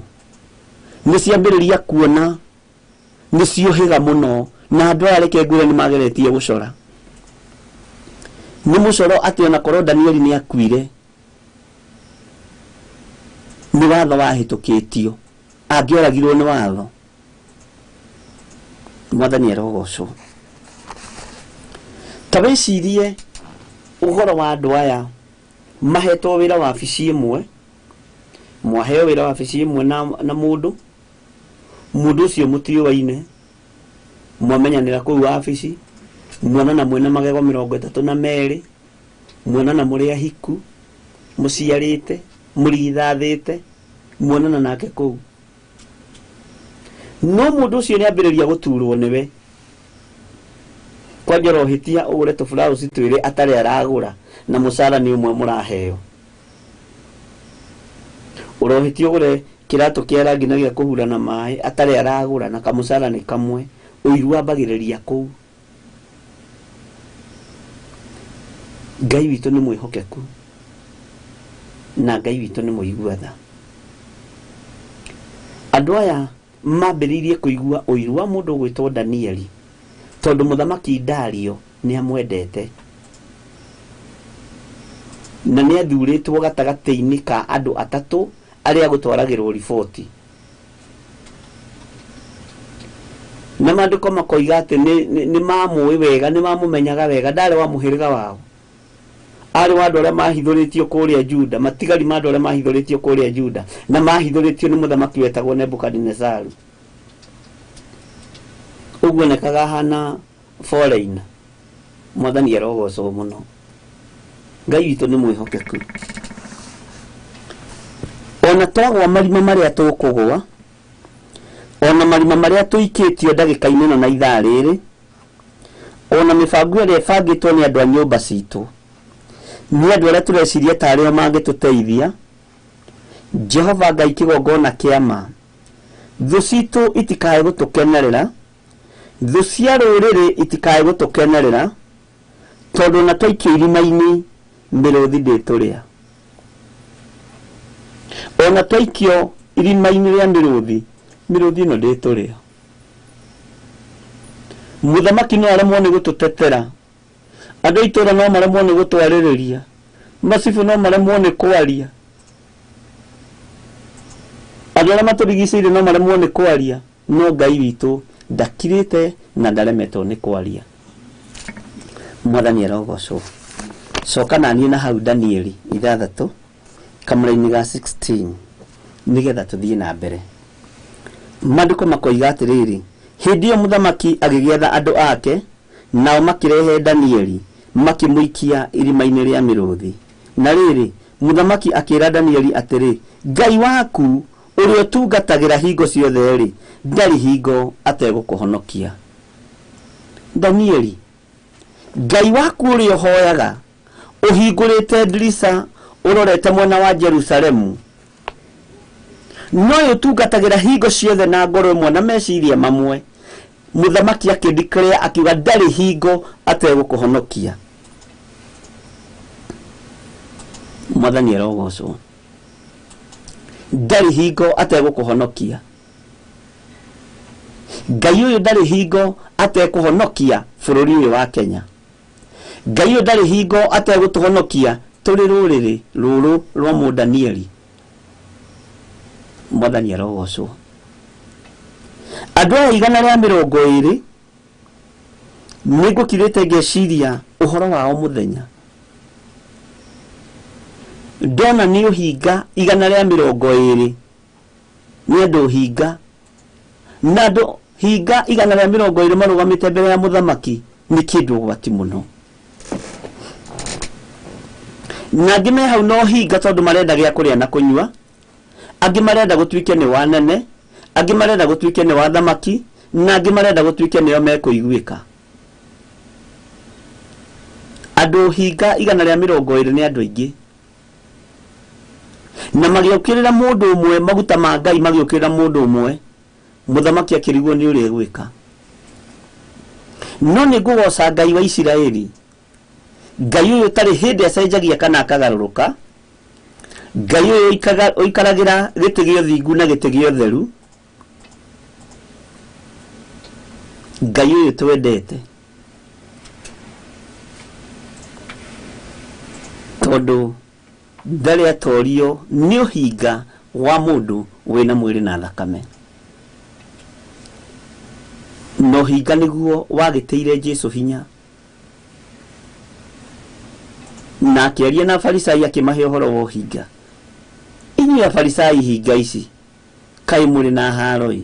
Nĩ ciambĩrĩria kuona nĩ ciohĩga mũno, na andũ aya reke ngwĩre nĩ mageretie gũcora. Nĩ mũcoro atĩ ona korwo Danieli nĩ akuire, nĩ watho wahĩtũkĩtio, angĩoragirwo nĩ watho. Mwathani arogocwo. Ta wĩcirie ũhoro wa andũ aya mahetwo wĩra wabici ĩmwe, mwaheo wĩra wabici ĩmwe na mũndũ, mũndũ ũcio mũtiũaine, mwamenyanĩra kũu wabici, mwonana mwĩna magego 32, mwonana mũrĩ ahiku, mũciarĩte, mũrigithathĩte, mwonana nake kũu. No mũndũ ũcio nĩ ambĩrĩria gũturwo nĩwe. Kwanja ũrohĩtia ũgũre tũburauci twĩrĩ atarĩ aragũra, na mũcara nĩ ũmwe mũraheo. Ũrohĩtia ũgũre kĩratũ kĩa rangi na gĩa kũhura na maĩ atarĩ aragũra, na kamũcara nĩ kamwe. Ũiru wambagĩrĩria kũu. Ngai witũ nĩ mwĩhokeku, na Ngai witũ nĩ mũigua tha. Andũ aya mambĩrĩirie kũigua ũiru wa mũndũ ũgwĩtwo Danieli, tondũ mũthamaki Dario nĩ amwendete, na nĩ athurĩtwo gatagatĩ-inĩ ka andũ atatũ arĩa gũtwaragĩrwo riboti. Na maandĩko makoiga atĩ nĩ mamũĩ wega, nĩ mamũmenyaga wega, ndarĩ wa mũhĩrĩga wao. Arĩ wa andũ arĩa mahithũrĩtio kũrĩa Juda, matigari ma andũ arĩa mahithũrĩtio kũrĩa Juda, na mahithũrĩtio nĩ mũthamaki wetagwo Nebukadinezaru. Ũguo onekaga ahana foreigner. Mwathani arogocwo mũno. Ngai witũ nĩ mwĩhokeku. Ona twagwa marima marĩa tũkũgwa, ona marima marĩa tũikĩtio ndagĩka-inĩ ĩno na ithaa rĩrĩ, ona mĩbango ĩrĩa ĩbangĩtwo nĩ andũ a nyũmba citũ, nĩ andũ arĩa tũreciria ta arĩo mangĩtũteithia, Jehova Ngai kĩgongona kĩa ma, thũ citũ itikae gũtũkenerera, thũ cia rũrĩrĩ itikae gũtũkenerera, tondũ na twaikio irima-inĩ mĩrũthi ndĩtũrĩa. Ona twaikio irima-inĩ rĩa mĩrũthi, mĩrũthi ĩno ndĩtũrĩa. Mũthamaki no aremwo nĩ gũtũtetera, andũ a itũũra no maremwo nĩ gũtwarĩrĩria, macibũ no maremwo nĩ kwaria, andũ arĩa matũrigicĩirie no maremwo nĩ kwaria, no Ngai witũ ndakirĩte na ndaremetwo nĩ kwaria. Mwathani arogocwo. Coka na niĩ na hau Danieli 6 kamũraini ga 16 nĩgetha tũthiĩ na mbere. Maandĩko makoiga atĩrĩrĩ, hĩndĩ ĩyo mũthamaki agĩgĩatha andũ ake, nao makĩrehe Danieli makĩmũikia irima-inĩ rĩa mĩrũthi. Na rĩrĩ, mũthamaki akĩra Danieli atĩrĩ, Ngai waku ũrĩa ũtungatagĩra hingo ciothe-rĩ, ndarĩ hingo ategũkũhonokia. Danieli, Ngai waku ũrĩa ũhoyaga, ũhingũrĩte ndirica ũrorete mwena wa Jerusalemu, no ũtungatagĩra hingo ciothe na ngoro ĩmwe na meciria mamwe. Mũthamaki akĩdeclare akiuga ndarĩ hingo ategũkũhonokia. Mwathani arogocwo. Ndarĩ hingo ategũkũhonokia. Ngai ũyũ ndarĩ hingo atekũhonokia bũrũri ũyũ wa Kenya. Ngai ũyũ ndarĩ hingo ategũtũhonokia tũrĩ rũrĩrĩ rũrũ rwa Mũdanieli. Mwathani arogocwo. Andũ aya 120 nĩngũkirĩte ngeciria ũhoro wao mũthenya. Ndona nĩ ũhinga 120, nĩ andũ ũhinga, na andũ hinga 120 marũgamĩte mbere ya mũthamaki nĩ kĩndũ ũgwati mũno. Na angĩ me hau no hinga tondũ marenda gĩa kũrĩa na kũnyua, angĩ marenda gũtuĩke nĩ wanene, angĩ marenda gũtuĩke nĩ wathamaki, na angĩ marenda gũtuĩke nĩo mekũiguĩka. Andũ hinga 120 nĩ andũ aingĩ, na magĩũkĩrĩra mũndũ ũmwe, maguta ma Ngai magĩũkĩrĩra mũndũ ũmwe, mũthamaki akĩrigwo nĩ ũrĩa egwĩka. No nĩ ngũgoca Ngai wa Isiraeli, Ngai ũyũ ũtarĩ hĩndĩ acenjagia kana akagarũrũka, Ngai ũyũ ũikaragĩra gĩtĩ gĩa ũthingu na gĩtĩ gĩa ũtheru, Ngai ũyũ twendete, tondũ ndarĩ atorio nĩ ũhinga wa mũndũ wĩna mwĩrĩ na thakame. Na ũhinga nĩguo wagĩtĩire Jesũ hinya, na akĩaria na Afarisai akĩmahe ũhoro wa ũhinga. Inyuĩ Afarisai hinga ici, kaĩ mũrĩ na haro-ĩ,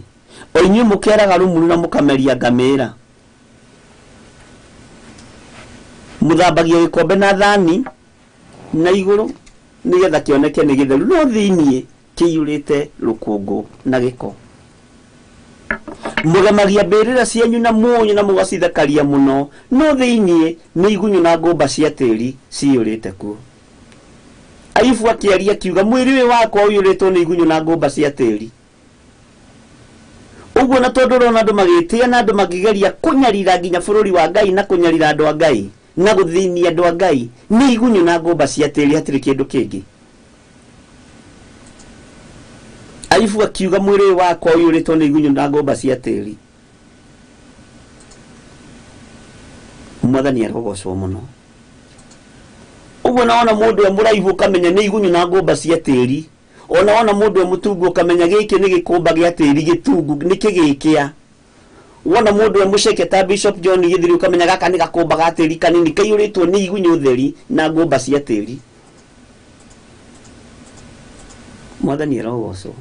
o inyuĩ mũkeraga rũmuru na mũkameria ngamĩra, mũthambagia gĩkombe na thani na igũrũ nĩgetha kĩoneke nĩ gĩtheru, no thĩiniĩ kĩiyũrĩte rũkũngũ na gĩko. Mũgemagia mbĩrĩra cianyu na mũnyũ na mũgacithakaria mũno, no thĩiniĩ nĩ igunyũ na ngũmba cia tĩri ciyũrĩte kuo. Ayubu akĩaria akiuga, mwĩrĩ ũyũ wakwa ũiyũrĩtwo nĩ igunyũ na ngũmba cia tĩri. Ũguo na tondũ ũrona andũ magĩtĩa na andũ makĩgeria kũnyarira nginya bũrũri wa Ngai na kũnyarira andũ a Ngai na gũthĩnia andũ a Ngai, nĩ igunyũ na ngũmba cia tĩri, hatirĩ kĩndũ kĩngĩ. Ayubu akiuga, mwĩrĩ ũyũ wakwa ũiyũrĩtwo nĩ igunyũ na ngũmba cia tĩri. Mwathani arogocwo mũno. Ũguo na wona mũndũ e mũraihu ũkamenya nĩ igunyũ na ngũmba cia tĩri, ona wona mũndũ e mũtungu ũkamenya gĩkĩ nĩ gĩkũmba gĩa tĩri gĩtungu, nĩ kĩgĩkĩa. Wona mũndũ e mũceke ta Bishop John Gĩthiri ũkamenya gaka nĩ gakũmba ga tĩri kanini kaiyũrĩtwo nĩ igunyũ theri na ngũmba cia tĩri. Mwathani arogocwo.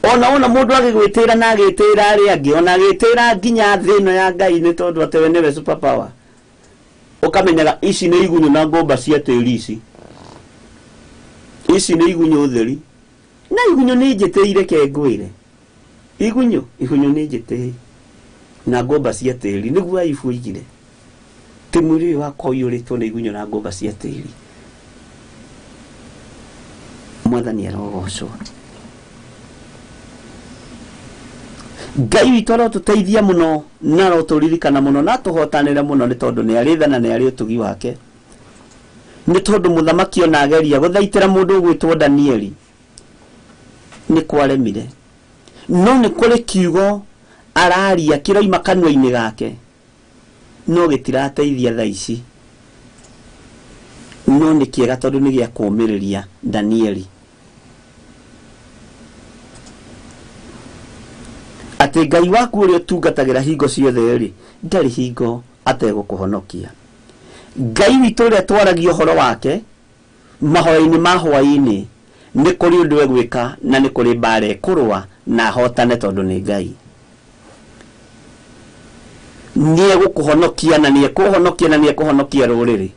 Ona wona mũndũ agĩgwĩtĩra na agĩtĩra arĩa angĩ, ona agĩtĩra nginya thĩ ĩno ya Ngai nĩ tondũ atĩ we nĩwe super power, ũkamenyaga ici nĩ igunyũ na ngũmba cia tĩri, ici ici nĩ igunyũ theri. Na igunyũ nĩ njĩtĩire, ke ngwĩre, igunyũ nĩ njĩtĩire na ngũmba cia tĩri. Nĩguo Ayubu oigire, ti mwĩrĩ ũyũ wakwa ũiyũrĩtwo nĩ igunyũ na ngũmba cia tĩri. Mwathani arogocwo. Ngai witũ arotũteithia mũno na arotũririkana mũno na atũhotanĩre mũno nĩ tondũ nĩ arĩ tha na nĩ arĩ ũtugi wake. Nĩ tondũ mũthamaki ona ageria gũthaitĩra mũndũ ũgwĩtwo Danieli nĩ kwaremire, no nĩ kũrĩ kiugo araria kĩroima kanua-inĩ gake no gĩtirateithia thaa ici, no nĩ kĩega tondũ nĩ gĩa kũũmĩrĩria Danieli atĩ Ngai waku ũrĩa ũtungatagĩra hingo ciothe rĩ ndarĩ hingo ategũkũhonokia. Ngai witũ ũrĩa twaragia ũhoro wake mahoya-inĩ ma hwaĩ-inĩ nĩ kũrĩ ũndũ egwĩka na nĩ kũrĩ mbara ekũrũa na ahotane tondũ nĩ Ngai. Nĩ egũkũhonokia na nĩ ekũhonokia na nĩ ekũhonokia rũrĩrĩ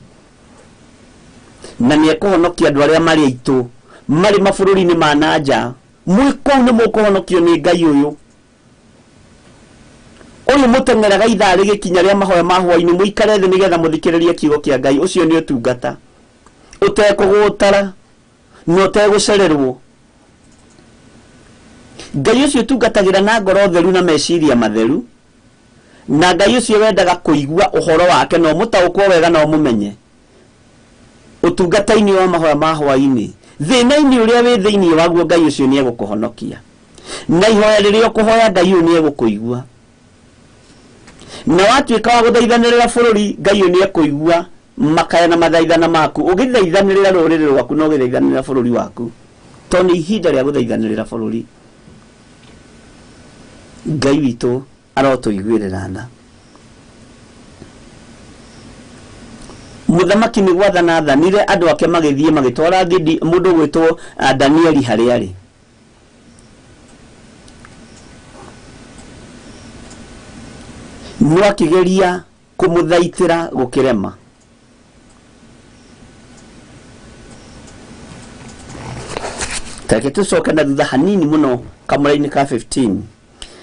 na nĩ ekũhonokia andũ arĩa marĩ aitũ marĩ mabũrũri-inĩ ma na nja. Mwĩ kũu nĩ mũkũhonokio nĩ Ngai ũyũ. Ũyũ mũteng'eraga ithaa rĩgĩkinya rĩa mahoya ma hwaĩ-inĩ mũikare thĩ nĩgetha mũthikĩrĩrie kiugo kĩa Ngai. Ũcio nĩ ũtungata ũtekũgũtara na ũtegũcererwo. Ngai ũcio ũtungatagĩra na ngoro theru na meciria matheru, na Ngai ũcio wendaga kũigua ũhoro wake na ũmũtaũkwo wega na ũmũmenye ũtungata-inĩ wa mahoya ma hwaĩ-inĩ, thĩna-inĩ ũrĩa wĩ thĩinĩ waguo Ngai ũcio nĩ egũkũhonokia, na ihoya rĩrĩa ũkũhoya Ngai ũyũ nĩ egũkũigua, na watuĩka wa gũthaithanĩrĩra bũrũri Ngai ũyũ nĩ ekũigua makaya na mathaithana maku ũgĩthaithanĩrĩra rũrĩrĩ rwaku na ũgĩthaithanĩrĩra bũrũri waku, tondũ nĩ ihinda rĩa gũthaithanĩrĩra bũrũri. Ngai witũ arotũiguĩrĩra tha. Mũthamaki nĩ gwathana athanire andũ ake magĩthiĩ magĩtwara mũndũ ũgwĩtwo Danieli harĩa arĩ. No akĩgeria kũmũthaitĩra gũkĩrema. Tareke tũcoke na thutha hanini mũno kamũra-inĩ ka 15.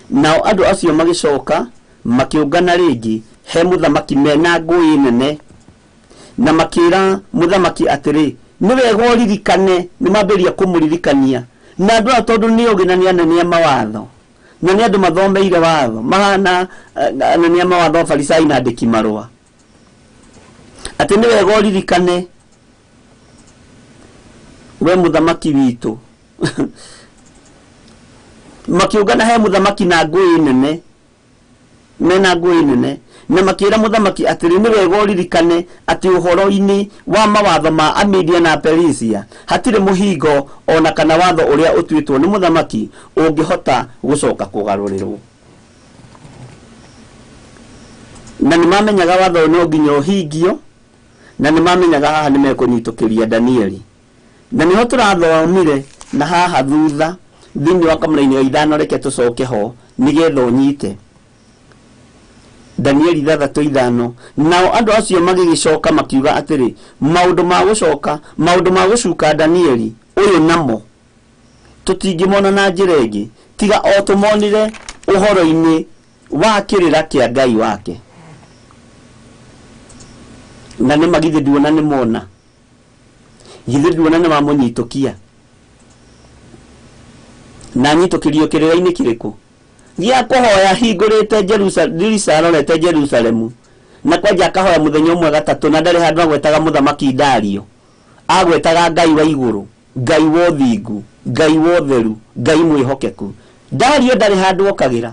Nao andũ acio magĩcoka makĩũngana rĩngĩ he mũthamaki mena ngũĩ nene, na makĩra mũthamaki atĩrĩ, nĩ wega ũririkane. Nĩ mambĩrĩria kũmũririkania na andũ aya tondũ nĩ ũgĩ na nĩ anene a mawatho na nĩ andũ mathomeire watho, mahana anene a mawatho Afarisai na andĩki marũa, atĩ nĩ wega ũririkane we mũthamaki witũ. Makĩũngana he mũthamaki na ngũĩ nene, mena ngũĩ nene, na makĩra mũthamaki atĩrĩ, nĩ wega ũririkane atĩ ũhoro-inĩ wa mawatho ma Amedia na Perisia hatirĩ mũhingo ona kana watho ũrĩa ũtuĩtwo nĩ mũthamaki ũngĩhota gũcoka kũgarũrĩrwo. Na nĩ mamenyaga watho ũyũ no nginya ũhingio, na nĩ mamenyaga haha nĩ mekũnyitũkĩria Danieli. Na nĩho tũrathomire na haha thutha thĩinĩ wa kamũra-inĩ ga ithano, reke tũcoke ho nĩgetha ũnyite Danieli 6:5. Nao andũ acio magĩgĩcoka makiuga atĩrĩ, maũndũ ma gũcoka, maũndũ ma gũcuka Danieli ũyũ namo tũtingĩmona na njĩra ĩngĩ tiga o tũmonire ũhoro-inĩ wa kĩrĩra kĩa Ngai wake. Na nĩ magithĩ nduona nĩ mona, githĩ nduona nĩ mamũnyitũkia, na nyitũkĩrio kĩrĩra-inĩ kĩrĩkũ gĩa kũhoya hingũrĩte ndirica arorete Jerusalemu, na kwanja akahoya mũthenya ũmwe gatatũ, na ndarĩ handũ agwetaga mũthamaki Dario, agwetaga Ngai wa igũrũ, Ngai wa ũthingu, Ngai wa ũtheru, Ngai mwĩhokeku. Dario ndarĩ handũ okagĩra.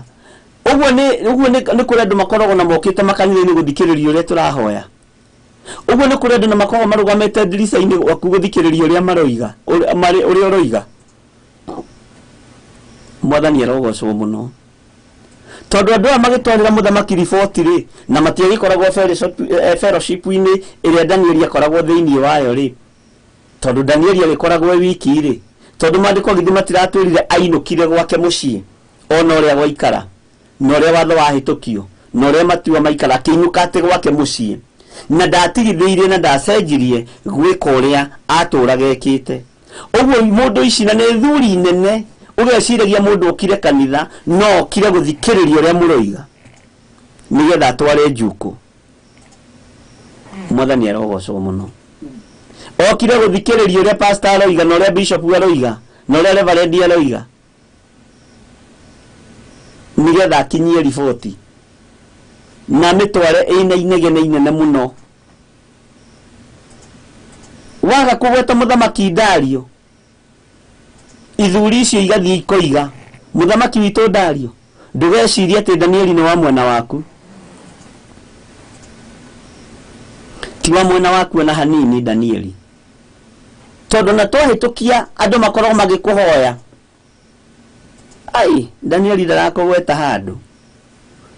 Ũguo nĩ kũrĩ andũ makoragwo na mokĩte makanitha-inĩ gũthikĩrĩria ũrĩa tũrahoya. Ũguo nĩ kũrĩ andũ na makoragwo marũgamĩte ndirica-inĩ gwaku gũthikĩrĩria ũrĩa maroiga, ũrĩa ũroiga. Mwathani arogocwo mũno. Tondũ andũ aya magĩtwarĩra mũthamaki riboti rĩ, na matiagĩkoragwo fellowship-inĩ ĩrĩa Danieli akoragwo thĩinĩ wayo rĩ, tondũ Danieli agĩkoragwo e wiki rĩ, tondũ maandĩko githĩ matiratwĩrire ainũkire gwake mũciĩ ona ũrĩa gwaikara, na ũrĩa watho wahĩtũkio, na ũrĩa matua maikara, akĩinũka atĩ gwake mũciĩ, na ndatigithĩirie na ndacenjirie gwĩka ũrĩa atũraga ekĩte. Ũguo mũndũ ici na nĩ thuri nene, ũgeciragia mũndũ okire kanitha no okire gũthikĩrĩria ũrĩa mũroiga nĩgetha atware njukũ. Mwathani arogocwo mũno. Okire gũthikĩrĩria ũrĩa pastor aroiga na ũrĩa bishop aroiga na ũrĩa reverend aroiga, Nĩgetha akinyie riboti na mĩtware ĩna inegene inene mũno. Waga kũgweta mũthamaki Dario, ithuri icio igathiĩ ikoiga mũthamaki witũ Dario, ndũgecirie atĩ Danieli nĩ wa mwena waku. Ti wa mwena waku ona hanini Danieli, tondũ na twahĩtũkia andũ makoragwo magĩkũhoya. Ai, Danieli ndarakũgweta handũ.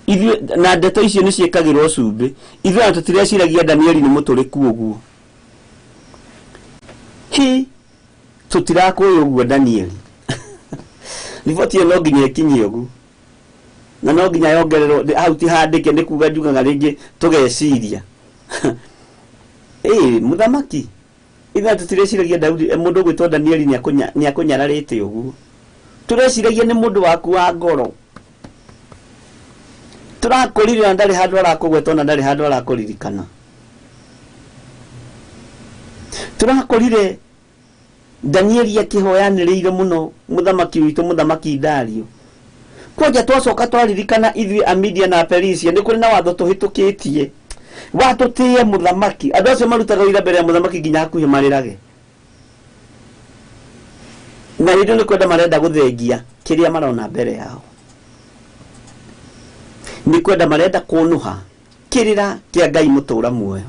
Ithuĩ na ndeto icio nĩ ciĩkagĩrwo cumbĩ. Ithuĩ ona tũtireciragia Danieli nĩ mũtũrĩku ũguo. Hi, tũtirakũĩ ũguo Danieli. Riboti ĩyo no nginya ĩkinyie ũguo, na no nginya yongererwo hau ti handĩke, nĩ kuga njugaga rĩngĩ tũgeciria. Ĩĩ, mũthamaki, ithuĩ tũtireciragia Daudi, mũndũ ũgwĩtwo Danieli nĩakũnyararĩte ũguo. Tũreciragia nĩ mũndũ waku wa ngoro. Tũrakũrire na ndarĩ handũ arakũgweta ona ndarĩ handũ arakũririkana. Tũrakũrire Danieli akĩhoyanĩrĩire mũno mũthamaki witũ mũthamaki Dario. Kwanja twacoka twaririkana ithuĩ Amidia na Perisia nĩ kũrĩ na watho tũhĩtũkĩtie wa tũtĩe mũthamaki. Andũ acio marutaga wĩra mbere ya mũthamaki nginya hakuhĩ marĩrage. Na hĩndĩ nĩ kwenda marenda gũthengia kĩrĩa marona mbere yao. Nĩ kwenda marenda kũnũha kĩrĩra kĩa Ngai mũtũra muoyo.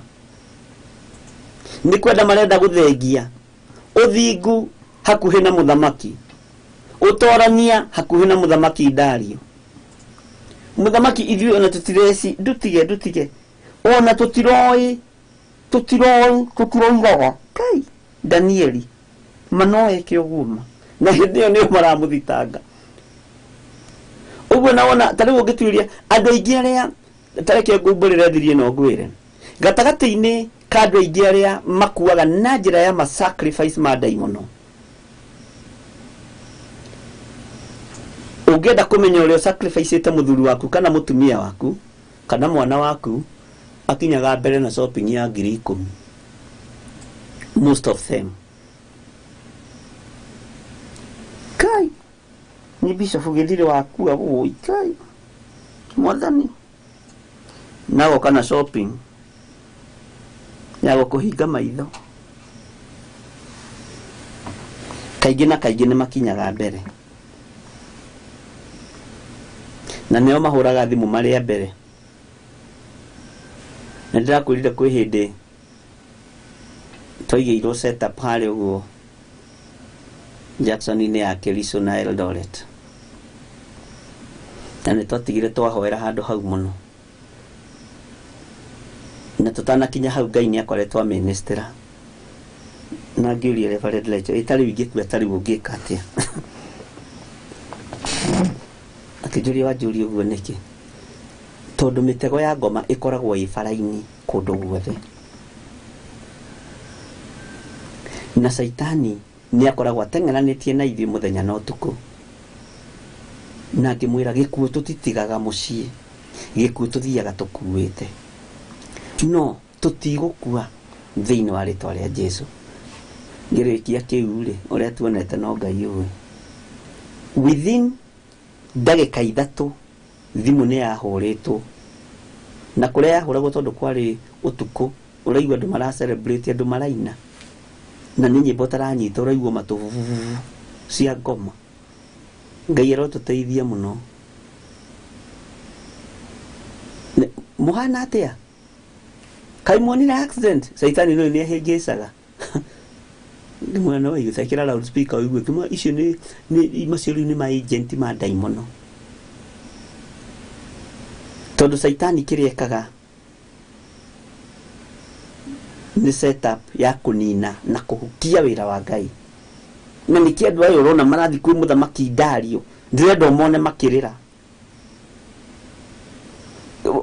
Nĩ kwenda marenda gũthengia ũthingu hakuhĩ na mũthamaki, ũtorania hakuhĩ na mũthamaki Dario. Mũthamaki ithuĩ ona tũtireci, ndutige ona tũtiroĩ, tũtiroigaga kai Danieli manoeke ũguo ma, na hĩndĩ ĩyo nĩo maramũthitanga ũguo. Na wona ta rĩu ũngĩtuĩria andũ aingĩ arĩa, ta reke ngumbũrĩre thiri ĩno ngwĩre, gatagatĩ-inĩ ka andũ aingĩ arĩa makuaga na njĩra ya ma sacrifice ma ndaimono, ũngĩenda kũmenya ũrĩa sacrificeĩte mũthuri waku kana mũtumia waku kana mwana waku, akinyaga mbere na shopping ya 10,000. Most of them. Kai ni bishop gĩthirĩ wakua woi, kai mwathani nagoka na shopping ya gũkũhinga maitho. Kaingĩ na kaingĩ nĩ makinyaga mbere, na nĩo mahũraga thimũ marĩ a mbere. Na ndĩrakwĩrire kwĩ hĩndĩ twaigĩirwo setup harĩa ũguo Jackson-inĩ ya Kericho na Eldoret, na nĩ twatigire twahoera handũ hau mũno, na tũtanakinya hau Ngai nĩ akoretwo amĩnĩstĩra. Na ngĩũria Reverend Lecho, ĩ ta rĩu ingĩkua ta rĩu ũngĩka atĩa? Akĩnjũria, wanjũria ũguo nĩkĩ? Tondũ mĩtego ya ngoma ĩkoragwo ĩ bara-inĩ kũndũ guothe, na caitani nĩ akoragwo ateng'eranĩtie na ithuĩ mũthenya na ũtukũ. Na ngĩmwĩra gĩkuũ tũtitigaga mũciĩ, gĩkuũ tũthiaga tũkuĩte, no tũtigũkua thĩinĩ wa rĩtwa rĩa Jesu. Ngĩrĩkia kĩu rĩ, ũrĩa tuonete no Ngai ũĩ. Within ndagĩka 3 thimũ nĩ yahũrĩtwo, na kũrĩa yahũragwo tondũ kwarĩ ũtukũ, ũraigua andũ mara celebrate, andũ maraina, na nĩ nyĩmbo taranyita, ũraigua matũ cia ngoma. Ngai arotũteithia mũno. Mũhana atĩa? Kaĩ muonire accident? Caitani nĩ nĩ ahĩngĩcaga. Ndĩmwĩra no ũigue, ta ĩkĩra loudspeaker ũigue. Kĩmwe icio nĩ macio rĩu nĩ ma agent ma ndaimono. Tondũ caitani kĩrĩa ekaga nĩ setup ya kũnina na kũhukia wĩra wa Ngai. Na nĩkĩo andũ aya ũrona marathiĩ kwĩ mũthamaki Dario, ndĩrenda ũmone makĩrĩra.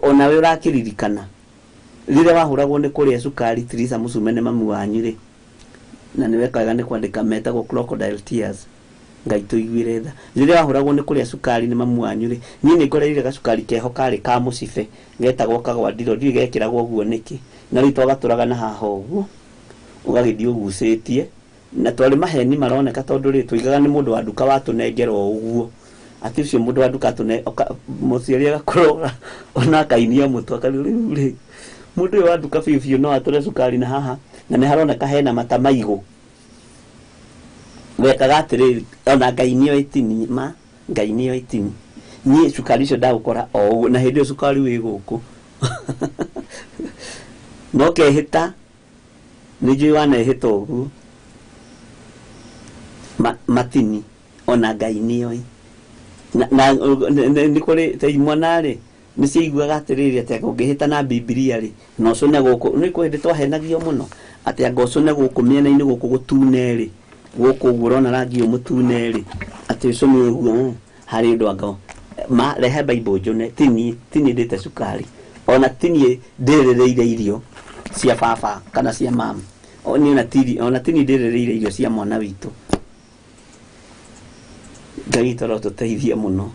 Onawe ũrakĩririkana rĩrĩa wahũragwo nĩ kũrĩa cukari Teresa Mũcume nĩ mamu wanyu rĩ, na nĩ wekaga nĩ kwandĩka metagwo crocodile tears. Ngai tũiguĩre tha. Rĩrĩa wahũragwo nĩ kũrĩa cukari nĩ mamu wanyu rĩ, niĩ nĩ ngoreire gacukari keho karĩ ka mũcibe getagwo kagwandiro, ndiũĩ gekĩragwo ũguo nĩkĩ, na rĩu twagatũraga na haha ũguo ũgagĩthiĩ ũgucĩtie, na twarĩ maheni maroneka tondũ rĩ tũigaga nĩ mũndũ wa nduka watũnengera o ũguo. Atĩ ũcio mũndũ wa nduka atũne mũciari agakorwo ona akainia mũtwe akarigwo rĩu rĩ mũndũ ũyũ wa nduka biũ biũ no atũre cukari na haha na nĩ haroneka hena mata maigũ. Wekaga atĩrĩrĩ, ona Ngai nĩoĩ tini ma Ngai nĩoĩ tini niĩ cukari ũcio ndagũkora o ũguo, na hĩndĩ ĩyo cukari wĩ gũkũ no kehĩta nĩ njũĩ wanehĩta ũguo matini ona Ngai nĩoĩ na nĩ kũrĩ ta imwana rĩ nĩ ciaiguaga atĩrĩrĩ atĩ anga ũngĩhĩta na Bibilia rĩ na ũcũne gũkũ, nĩ kwĩ hĩndĩ twahenagio mũno atĩ anga ũcũne gũkũ mĩena-inĩ gũkũ gũtune rĩ, gũkũ ũguo ũrona rangi ũyũ mũtune rĩ, atĩ ũcũne ũguo harĩ ũndũ anga ma rehe Bible njũne, ti niĩ ndĩte cukari ona ti niĩ ndĩrĩrĩire irio cia baba kana cia mama, niĩ ona ti niĩ ndĩrĩrĩire irio cia mwana witũ. Ngai witũ arotũteithia mũno.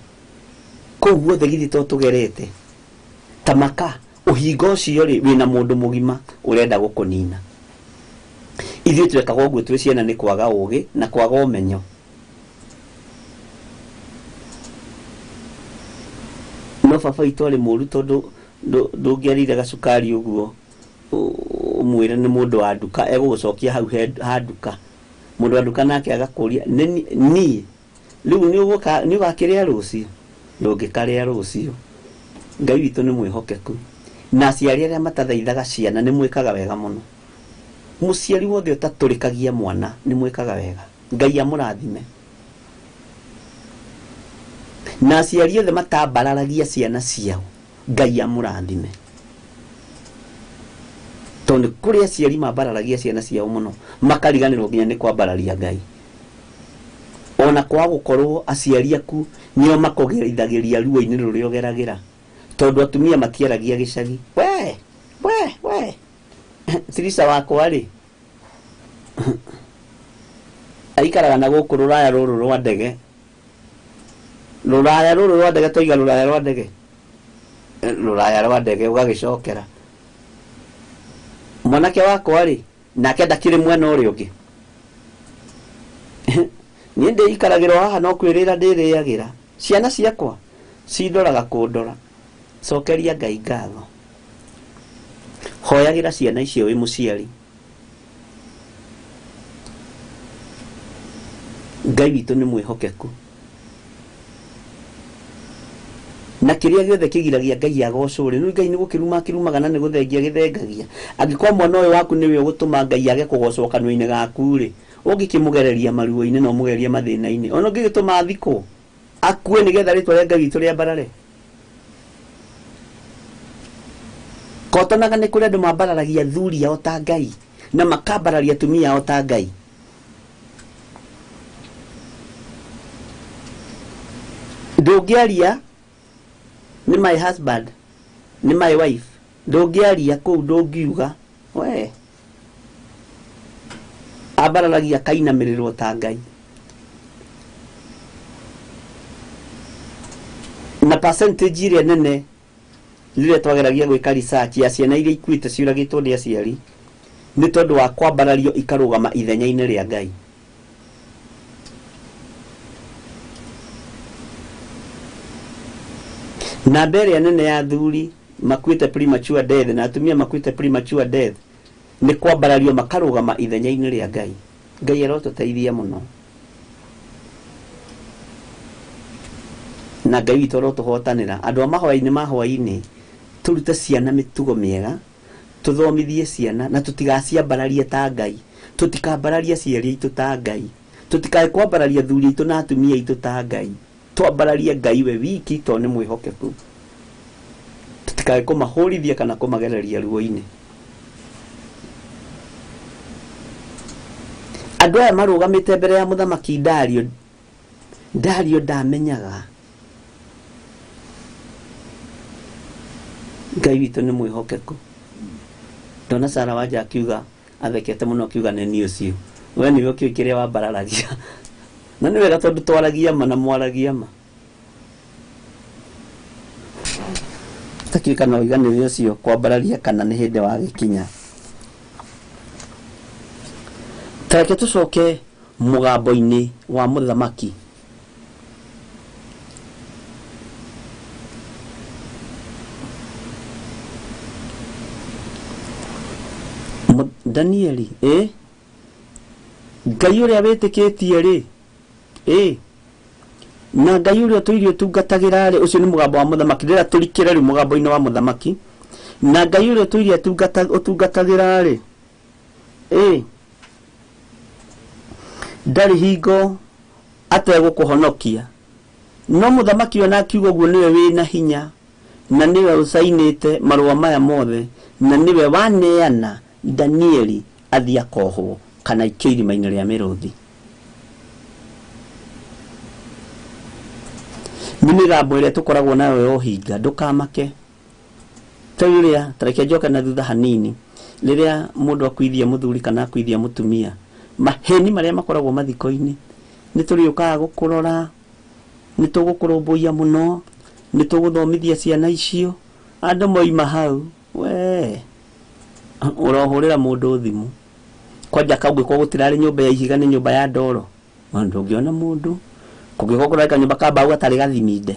Kũu guothe githĩ to tũgerete ta maka ũhinga ũcio rĩ wĩna mũndũ mũgima ũrenda gũkũnina. Ithuĩ twekaga ũguo twĩ ciana nĩ kwaga ũgĩ na kwaga ũmenyo. No baba witũ arĩ mũru tondũ ndũngĩarĩire gacukari ũguo ũmwĩre nĩ mũndũ wa nduka egũgũcokia hau ha nduka. Mũndũ wa nduka nake agakũria niĩ rĩu nĩ ũgakĩrĩa rũciũ, ndũngĩkarĩa rũciũ. Ngai witũ nĩ mwĩhokeku na aciari arĩa matathaithaga ciana nĩ mwĩkaga wega mũno. Mũciari wothe ũtatũrĩkagia mwana nĩ mwĩkaga wega, Ngai amũrathime. Na aciari othe matambararagia ciana ciao, Ngai amũrathime. Tondũ nĩ kũrĩ aciari mambararagia ciana ciao mũno makariganĩrwo nginya nĩ kwambararia Ngai. Ona kwaga gũkorwo aciari aku nĩo makũgerithagĩria ruo-inĩ rũrĩa ũgeragĩra, tondũ atumia matiaragia gĩcagi. We we we Tirisa wakwa rĩ aikaraga na gũkũ rũraya rũrũ rwa ndege, rũraya rũrũ rwa ndege, twaiga rũraya rwa ndege, rũraya rwa ndege ũgagĩcokera mwanake wakwa rĩ nake ndakĩrĩ mwena ũrĩa ũngĩ. Niĩ ndĩikaragĩra haha no kwĩrĩra ndĩrĩagĩra, ciana ciakwa cindoraga kũndora. Cokeria Ngai ngatho, hoyagĩra ciana icio wĩ mũciari. Ngai witũ nĩ mwĩhokeku na kĩrĩa gĩothe kĩgiragia Ngai agocwo rĩ, nĩ Ngai nĩ gũkĩruma akĩrumaga na nĩ gũthengia gĩthengagia. Angĩkorwo mwana ũyũ waku nĩwe ũgũtũma Ngai age kũgocwo kanua-inĩ gaku rĩ, ũngĩkĩmũgereria maruo-inĩ na ũmũgererie mathĩna-inĩ, ona ũngĩgĩtũma athikwo akue nĩgetha rĩtwa rĩa Ngai witũ rĩambarare. Kotonaga nĩ kũrĩ andũ mambararagia athuri ao ta Ngai na makambararia atumia ao ta Ngai. Ndũngĩaria nĩ my husband, nĩ my wife, ndũngĩaria kũu, ndũngiuga we ambararagia kainamĩrĩrwo ta Ngai. Na percentage ĩrĩa nene rĩrĩa twageragia gwĩka research ya ciana iria ikuĩte ciũragĩtwo nĩ aciari nĩ tondũ wa kwambarario ikarũgama ithenya-inĩ rĩa Ngai. Namba ĩrĩa nene ya athuri makuĩte premature death na atumia makuĩte premature death nĩ kwambarario makarũgama ithenya-inĩ rĩa Ngai. Ngai arotũteithia mũno na Ngai witũ arotũhotanĩra. Andũ a mahoya-inĩ ma hwaĩ-inĩ, tũrute ciana mĩtugo mĩega, tũthomithie ciana na tũtigaciambararie ta Ngai, tũtikambararie aciari aitũ ta Ngai, tũtikae kwambararia athuri aitũ na atumia aitũ ta Ngai. Twambararie Ngai we wiki tondũ nĩ mwĩhokeku. Tũtikae kũmahũrithia kana kũmagereria ruo-inĩ. Andũ aya marũgamĩte mbere ya mũthamaki Dario, Dario ndamenyaga Ngai witũ nĩ mwĩhokeku. Ndona Sara wanja akiuga athekete mũno akiuga nĩ niĩ ũcio, we nĩwe ũkĩũĩ kĩrĩa wambararagia. Na nĩ wega tondũ twaragia ma na mwaragia ma. Takĩũĩ kana ũiga nĩwe ũcio kwambararia kana nĩ hĩndĩ wagĩkinya. Ta reke tũcoke mũgambo-inĩ wa mũthamaki. Danieli Ngai ũrĩa wĩtĩkĩtie rĩ na Ngai ũrĩa ũtũire ũtungatagĩra rĩ, ũcio nĩ mũgambo wa mũthamaki. Rĩrĩa tũrikĩre rĩu mũgambo-inĩ wa mũthamaki, na Ngai ũrĩa ũtũire ũtungatagĩra rĩ ndarĩ hingo ategũkũhonokia. No mũthamaki ona akiuga ũguo nĩwe wĩna hinya na nĩwe ũcainĩte marũa maya mothe na nĩwe waneana Danieli athiĩ akohwo kana aikio irima-inĩ rĩa mĩrũthi. Nĩ mĩgambo ĩrĩa tũkoragwo nayo ya ũhinga, ndũkamake. Ta rĩrĩa, ta reke njoke na thutha hanini, rĩrĩa mũndũ akuithia mũthuri kana akuithia mũtumia, maheni marĩa makoragwo mathiko-inĩ, nĩ tũrĩũkaga gũkũrora, nĩ tũgũkũrũmbũiya mũno, nĩ tũgũthomithia ciana icio, andũ moima hau, we ũrohũrĩra mũndũ thimũ. Kwanja kangĩkorwo gũtirarĩ nyũmba ya ihiga nĩ nyũmba ya ndoro, ndũngĩona mũndũ. Kũngĩkorwo kũrarĩ kanyũmba ka mbaũ gatarĩ gathiminde,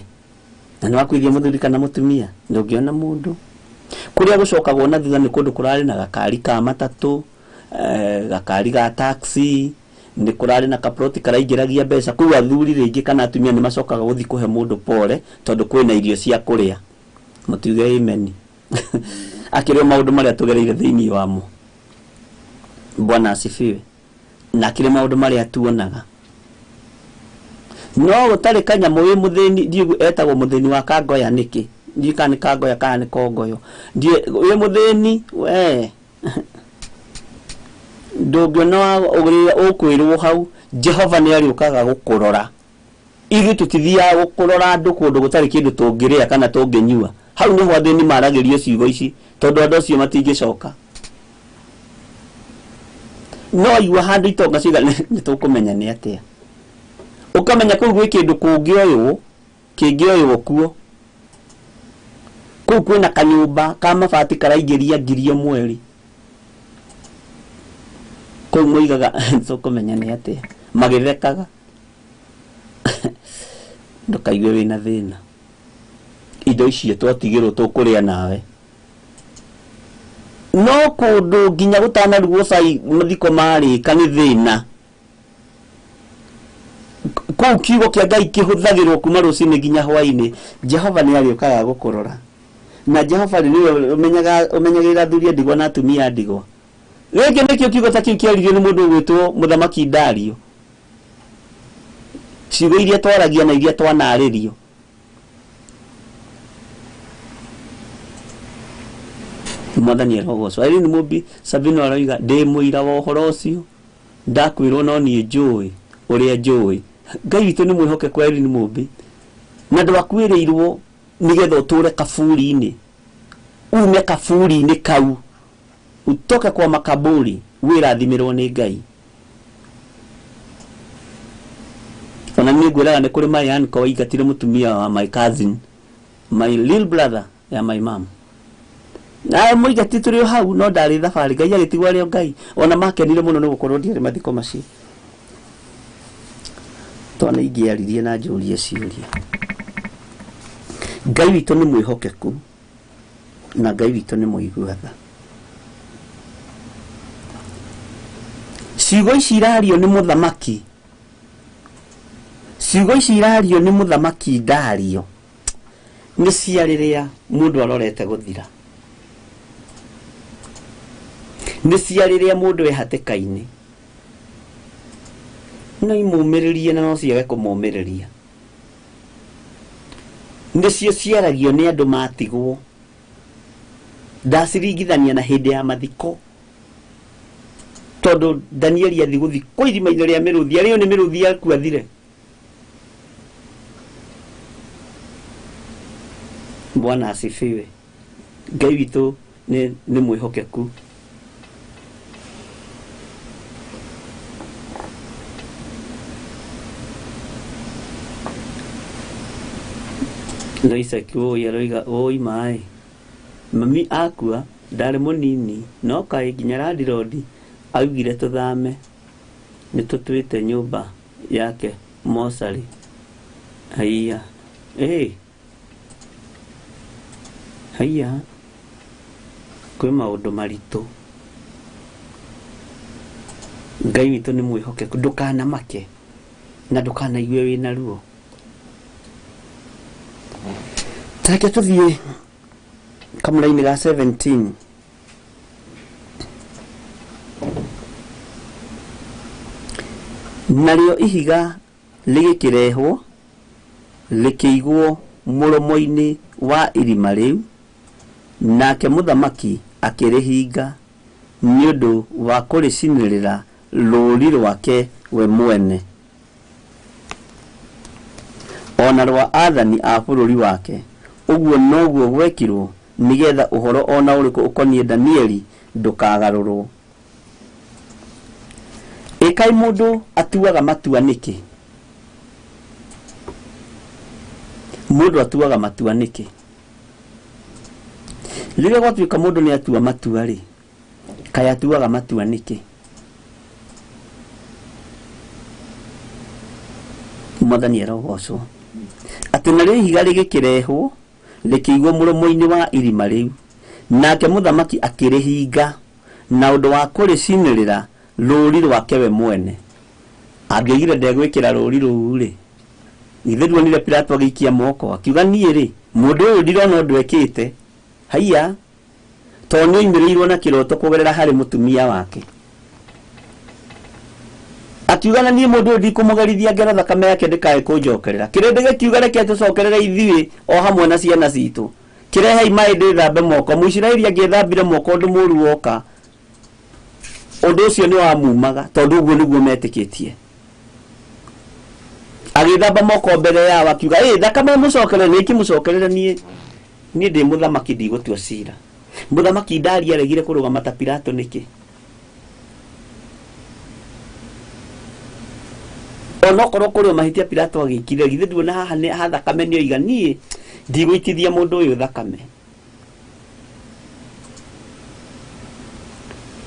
na nĩ wakuithia mũthuri kana mũtumia, ndũngĩona mũndũ. Kũrĩa gũcokagwo na thutha nĩ kũndũ kũrarĩ na gakari ka matatũ, gakari ga taxi, nĩ kũrarĩ na kaploti karaingĩragia mbeca. Kũu athuri rĩngĩ kana atumia nĩ macokaga gũthiĩ kũhe mũndũ pole tondũ kwĩna irio cia kũrĩa. Mũtiuge amen. Akĩrĩ o maũndũ marĩa tũgereire thĩinĩ wamo. Bwana asifiwe. Na akĩrĩ maũndũ marĩa tuonaga. No gũtarĩ kanyamũ wĩ mũthĩni, ndiũĩ etagwo mũthĩni wa kangoya nĩkĩ? Ndiũĩ kana nĩ kangoya kana nĩ kongoyo. Ndiũĩ wĩ mũthĩni we ndũngĩona ũrĩa ũkwĩrwo hau, Jehova nĩ arĩũkaga gũkũrora. Ithuĩ tũtithiaga gũkũrora andũ kũndũ gũtarĩ kĩndũ tũngĩrĩa kana tũngĩnyua. Hau nĩho athĩni maragĩrio ciugo ici, tondũ andũ acio matingĩcoka. No igua handũ itonga ciuga nĩ tũkũmenya nĩ atĩa. Ũkamenya kũu gwĩ kĩndũ kũngĩoywo, kĩngĩoywo kuo. Kũu kwĩna kanyũmba ka mabati karaingĩria ngiri o mweri. Kũu moigaga tũkũmenya nĩ atĩa, magĩthekaga. Ndũkaigue wĩna thĩna. Indo icio twatigĩrwo tũkũrĩa nawe. No kũndũ nginya gũtanarugwo cai mathiko marĩka nĩ thĩna. Kũu kiugo kĩa Ngai kĩhũthagĩrwo kuma rũcinĩ nginya hwaĩ-inĩ. Jehova nĩ arĩũkaga gũkũrora. Na Jehova nĩwe ũmenyagĩrĩra athuri a ndigwa na atumia a ndigwa. Gĩkĩ nĩkĩo kiugo ta kĩu kĩaririo nĩ mũndũ ũgwĩtwo Mũthamaki Dario. Ciugo iria twaragia na iria twanarĩrio. Mwathani arogocwo. Irene Mũmbi Sabino aroiga ndĩ mũira wa ũhoro ũcio, ndakwĩrwo no niĩ njũĩ ũrĩa njũĩ. Ngai witũ nĩ mwĩhokeku Irene Mũmbi, na ndwakuĩrĩirwo nĩgetha ũtũre kaburi-inĩ, ume kaburi-inĩ kau, utoke kwa makaburi, wĩrathimĩrwo nĩ Ngai. Ona niĩ ngwĩraga nĩ kũrĩ my uncle waingatire mũtumia wa my cousin, my little brother ya my mom. Na mũingati tũrĩ o hau no ndarĩ thabarĩ, Ngai agĩtigwo arĩ o Ngai. Ona makenire mũno nĩ gũkorwo ndiarĩ mathiko macio. Twana ingĩaririe na njũrie ciũria. Ngai witũ nĩ mwĩhokeku na Ngai witũ nĩ mũigua tha. Ciugo ici irario nĩ mũthamaki. Ciugo ici irario nĩ mũthamaki Dario. Nĩ cia rĩrĩa mũndũ arorete gũthira. Nĩ cia rĩrĩa mũndũ e hatĩka-inĩ. No imũmĩrĩrie na no ciage kũmũmĩrĩria. Nĩcio ciaragio nĩ andũ matigwo. Ndaciringithania na hĩndĩ ya mathiko. Tondũ Danieli athi gũthikwo irima-inĩ rĩa mĩrũthi, arĩo nĩ mĩrũthi yaku athire. Bwana asifiwe. Ngai witũ nĩ mwĩhokeku. Isaac ũyũ aroiga oi maĩ. Mami akua ndarĩ mũnini no kaĩ nginya landlord augire tũthame, nĩ tũtuĩte nyũmba yake mocarĩ. Haiya. Haiya. Kwĩ maũndũ maritũ. Ngai witũ nĩ mwĩhokeku, ndũkanamake na ndũkanaigue wĩna ruo. Tareke tũthiĩ kamũrainĩ ga 17. Narĩo ihiga rĩgĩkĩrehwo rĩkĩigwo mũromo-inĩ wa irima rĩu, nake mũthamaki akĩrĩhinga nĩ ũndũ wa kũrĩcinĩrĩra rũũri rwake we mwene ona rwa athani a bũrũri wake. Ũguo noguo gwekirwo nĩgetha ũhoro ona ũrĩkũ ũkoniĩ Danieli ndũkagarũrwo. Ĩkai mũndũ atuaga matua nĩkĩ? Mũndũ atuaga matua nĩkĩ? Rĩrĩa gwatuĩka mũndũ nĩ atua matua rĩ, kaĩ atuaga matua nĩkĩ? Mwathani arogocwo. Atĩ narĩo ihiga rĩgĩkĩrehwo rĩkĩigwo mũromo-inĩ wa irima rĩu, nake mũthamaki akĩrĩhinga na ũndũ wa kũrĩcinĩrĩra rũũri rwake we mwene. Angĩoigire ndegwĩkĩra rũũri rũu rĩ, githĩ nduonire Pilato agĩikia moko akiuga niĩ rĩ, mũndũ ũyũ ndirona ũndũ ekĩte. Haiya, tondũ nĩoimĩrĩirwo na kĩroto kũgerera harĩ mũtumia wake. Akiuga na niĩ mũndũ ũyũ ndikũmũgerithia ngero thakame yake ndĩkae kũnjokerera. Kĩrĩndĩ gĩkiuga reke tũcokerere ithuĩ o hamwe na ciana citũ. Kĩrehei maĩ ndĩthambe moko. Mũisiraeli angĩethambire moko ũndũ mũũru woka, ũndũ ũcio nĩ wamumaga tondũ ũguo nĩguo metĩkĩtie. Agĩthamba moko mbere yao akiuga ĩ thakame mũcokerere, nĩ ĩkĩmũcokerere niĩ. Niĩ ndĩ mũthamaki ndigũtua cira. Mũthamaki Dario aregire kũrũgama ta Pilato nĩkĩ? Onokorwo kũrĩ o mahĩtia Pilato agĩkire, githĩ nduona haha nĩ ha thakame nĩ oiga niĩ ndigũitithia mũndũ ũyũ thakame.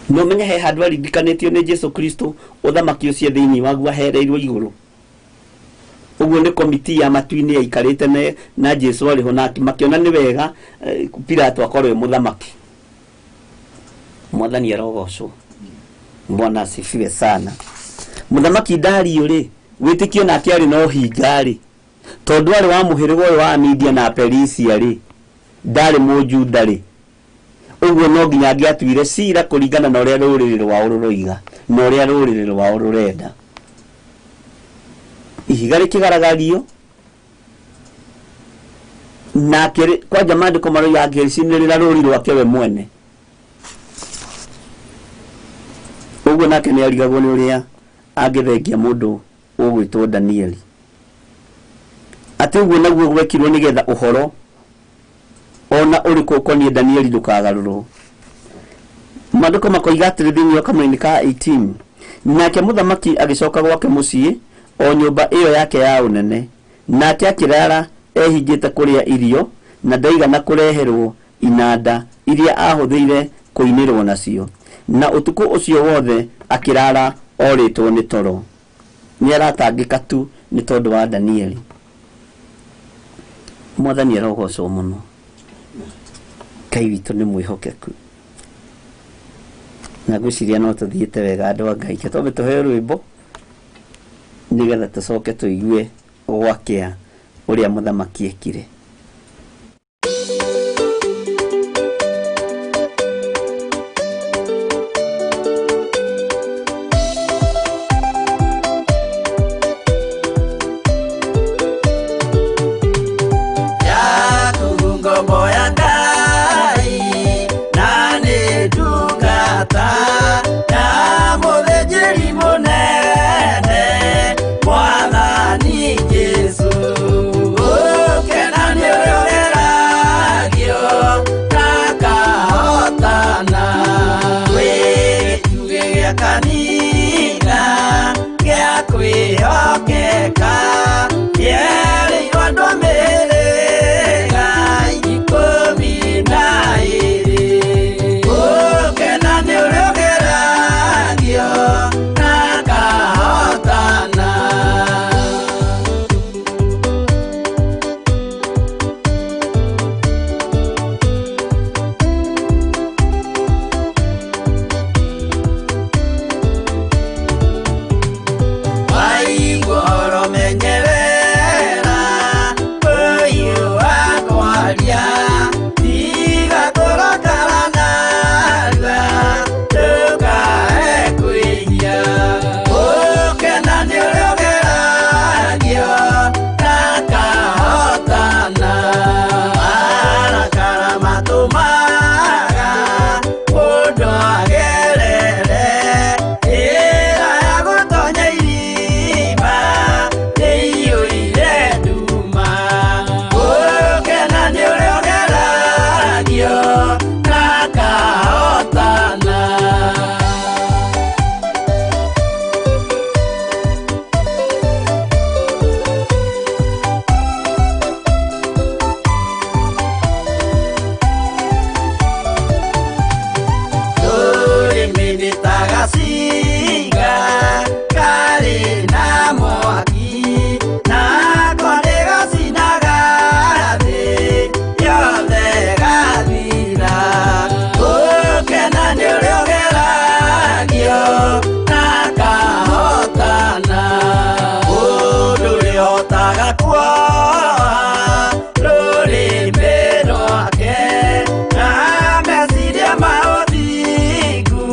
No menye he handũ aririkanĩtio nĩ Jesu Kristo ũthamaki ũcio thĩinĩ waguo ahereirwo igũrũ. Ũguo nĩ komiti ya matu-inĩ yaikarĩte na Jesu arĩ ho, na makĩona nĩ wega Pilato akorwo e mũthamaki. Mwathani arogocwo. Bwana asifiwe sana. Mũthamaki Dario rĩ, wĩtĩkio nake arĩ na ũhinga rĩ, tondũ arĩ wa mũhĩrĩga ũyũ wa Media na Perisia rĩ, ndarĩ Mũjuda rĩ, ũguo no nginya angĩatuire cira kũringana na ũrĩa rũrĩrĩ rwao rũroiga na ũrĩa rũrĩrĩ rwao rũrenda. Ihiga rĩkĩgaragario nake kwanja maandĩko maroiga akĩrĩcinĩrĩra rũũri rwake we mwene. Ũguo nake nĩ arigagwo nĩ ũrĩa angĩthengia mũndũ ũgwĩtwo Danieli. Atĩ ũguo naguo gwekirwo nĩgetha ũhoro ona ũrĩkũ ũkoniĩ Danieli ndũkagarũrwo. Maandĩko makoiga atĩrĩ thĩinĩ wa kamũrainĩ ka 18, nake mũthamaki agĩcoka gwake mũciĩ o nyũmba ĩyo yake ya ũnene, nake akĩrara ehingĩte kũrĩa irio na ndaigana kũreherwo inanda iria ahũthĩire kũinĩrwo nacio, na ũtukũ ũcio wothe akĩrara orĩtwo nĩ toro. Nĩ aratangĩka tu nĩ tondũ wa Danieli. Mwathani arogocwo mũno. Ngai witũ nĩ mwĩhokeku. Na ngwĩciria no tũthiĩte wega andũ a Ngai. Reke twambe tũheo rwĩmbo nĩgetha tũcoke tũigue gwakĩa ũrĩa mũthamaki ekire. Ikumi na ĩrĩ. Ũkena nĩ ũrĩa Gacinga karĩ na mwaki, nako nĩgacinaga thĩ yothe gathira. Gũkena nĩ ũrĩa ũgeragio na akahotana. Mũndũ ũrĩhotaga kuoha rũrĩmĩ rwake na meciria ma ũthingu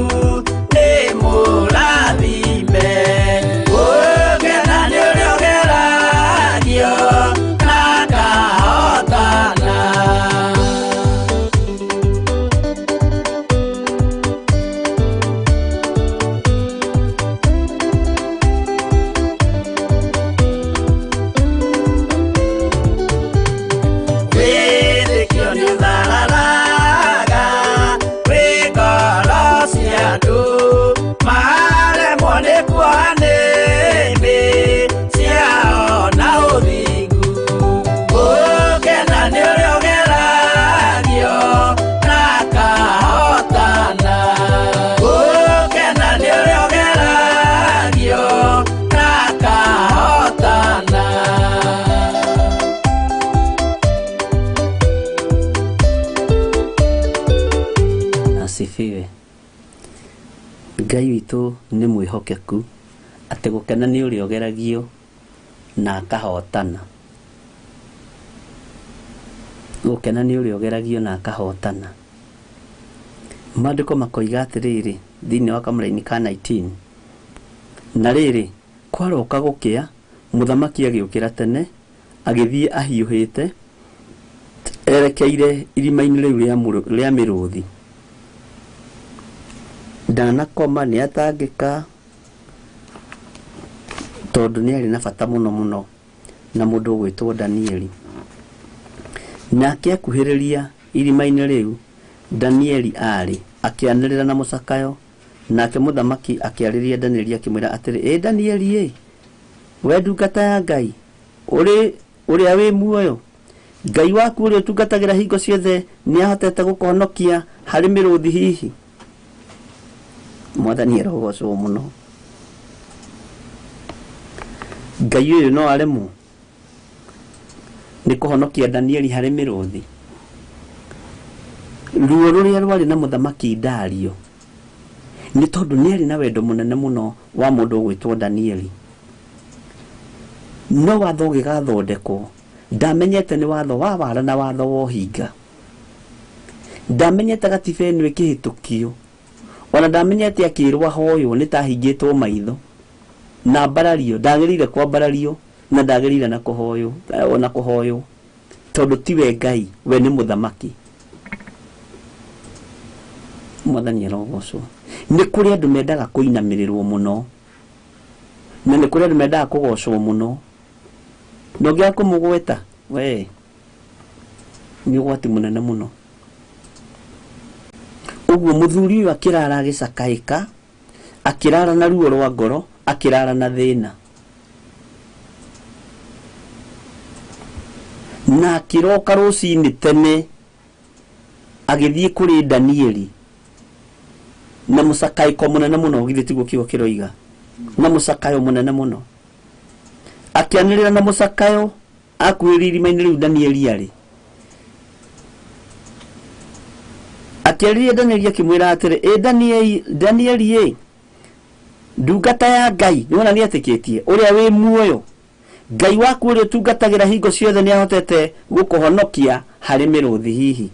nĩ mũrathime. Gũkena nĩ ũrĩa ũgeragio na akahotana. Wĩtĩkio nĩũthararaga wĩ ngoro cia andũ, maremwo nĩ kuoha nĩmĩ ciao na ũthingu. Gũkena nĩ ũrĩa ũgeragio na akahotana. Gũkena nĩ ũrĩa ũgeragio na akahotana. Asifiwe. Ngai witũ nĩ mwĩhokeku atĩ gũkena nĩ ũrĩa ũgeragio na akahotana. Gũkena nĩ ũrĩa ũgeragio na akahotana. Maandĩko makoiga atĩrĩrĩ thĩinĩ wa kamũraini ka 19, na rĩrĩ kwaroka gũkĩa, mũthamaki agĩũkĩra tene agĩthiĩ ahiũhĩte erekeire irima-inĩ rĩu rĩa mĩrũthi. Ndanakoma nĩ atangĩka tondũ nĩ arĩ na bata mũno mũno na mũndũ ũgwĩtwo Danieli. Nake akuhĩrĩria irima-inĩ rĩu Danieli arĩ, akĩanĩrĩra na mũcakayo. Nake mũthamaki akĩarĩria Danieli akĩmwĩra atĩrĩ, ĩ Danieli ĩ, we ndungata ya Ngai ũrĩa wĩ muoyo, Ngai waku ũrĩa ũtungatagĩra hingo ciothe nĩahotete gũkũhonokia harĩ mĩrũthi hihi? Mwathani arogocwo mũno. Ngai ũyũ no aremwo nĩ kũhonokia Danieli harĩ mĩrũthi? Ruo rũrĩa rwarĩ na mũthamaki Dario nĩ tondũ nĩ arĩ na wendo mũnene mũno wa mũndũ ũgwĩtwo Danieli. No watho ũgĩgathondekwo, ndamenyete nĩ watho wa wara na watho wa ũhinga. Ndamenyete gatiba ĩno ĩkĩhĩtũkio, ona ndamenyete akĩrwo ahoywo nĩ ta ahingĩtwo maitho na mbarario, ndagĩrĩire kwambarario na ndagĩrĩire na kũhoywo, ona kũhoywo, tondũ tiwe Ngai, we nĩ mũthamaki. Mwathani arogocwo. Nĩ kũrĩ andũ mendaga kũinamĩrĩrwo mũno, na nĩ kũrĩ andũ mendaga kũgocwo mũno, na ũngĩaga kũmũgweta we nĩ ũgwati mũnene mũno. Ũguo mũthuri ũyũ akĩrara agĩcakaĩka, akĩrara na ruo rwa ngoro, akĩrara na thĩna, na akĩroka rũcinĩ tene agĩthiĩ kũrĩ Danieli na mũcakaĩko mũnene mũno. Githĩ tiguo kiugo kĩroiga? Na mũcakayo mũnene mũno, akĩanĩrĩra na mũcakayo akuhĩrĩirie irima-inĩ rĩu Danieli arĩ. Akĩarĩria Danieli akĩmwĩra atĩrĩ, ĩ Danieli, Danieli ĩ, ndungata ya Ngai, nĩwona nĩetĩkĩtie ũrĩa wĩ muoyo, Ngai waku ũrĩa ũtungatagĩra hingo ciothe nĩahotete gũkũhonokia harĩ mĩrũthi hihi?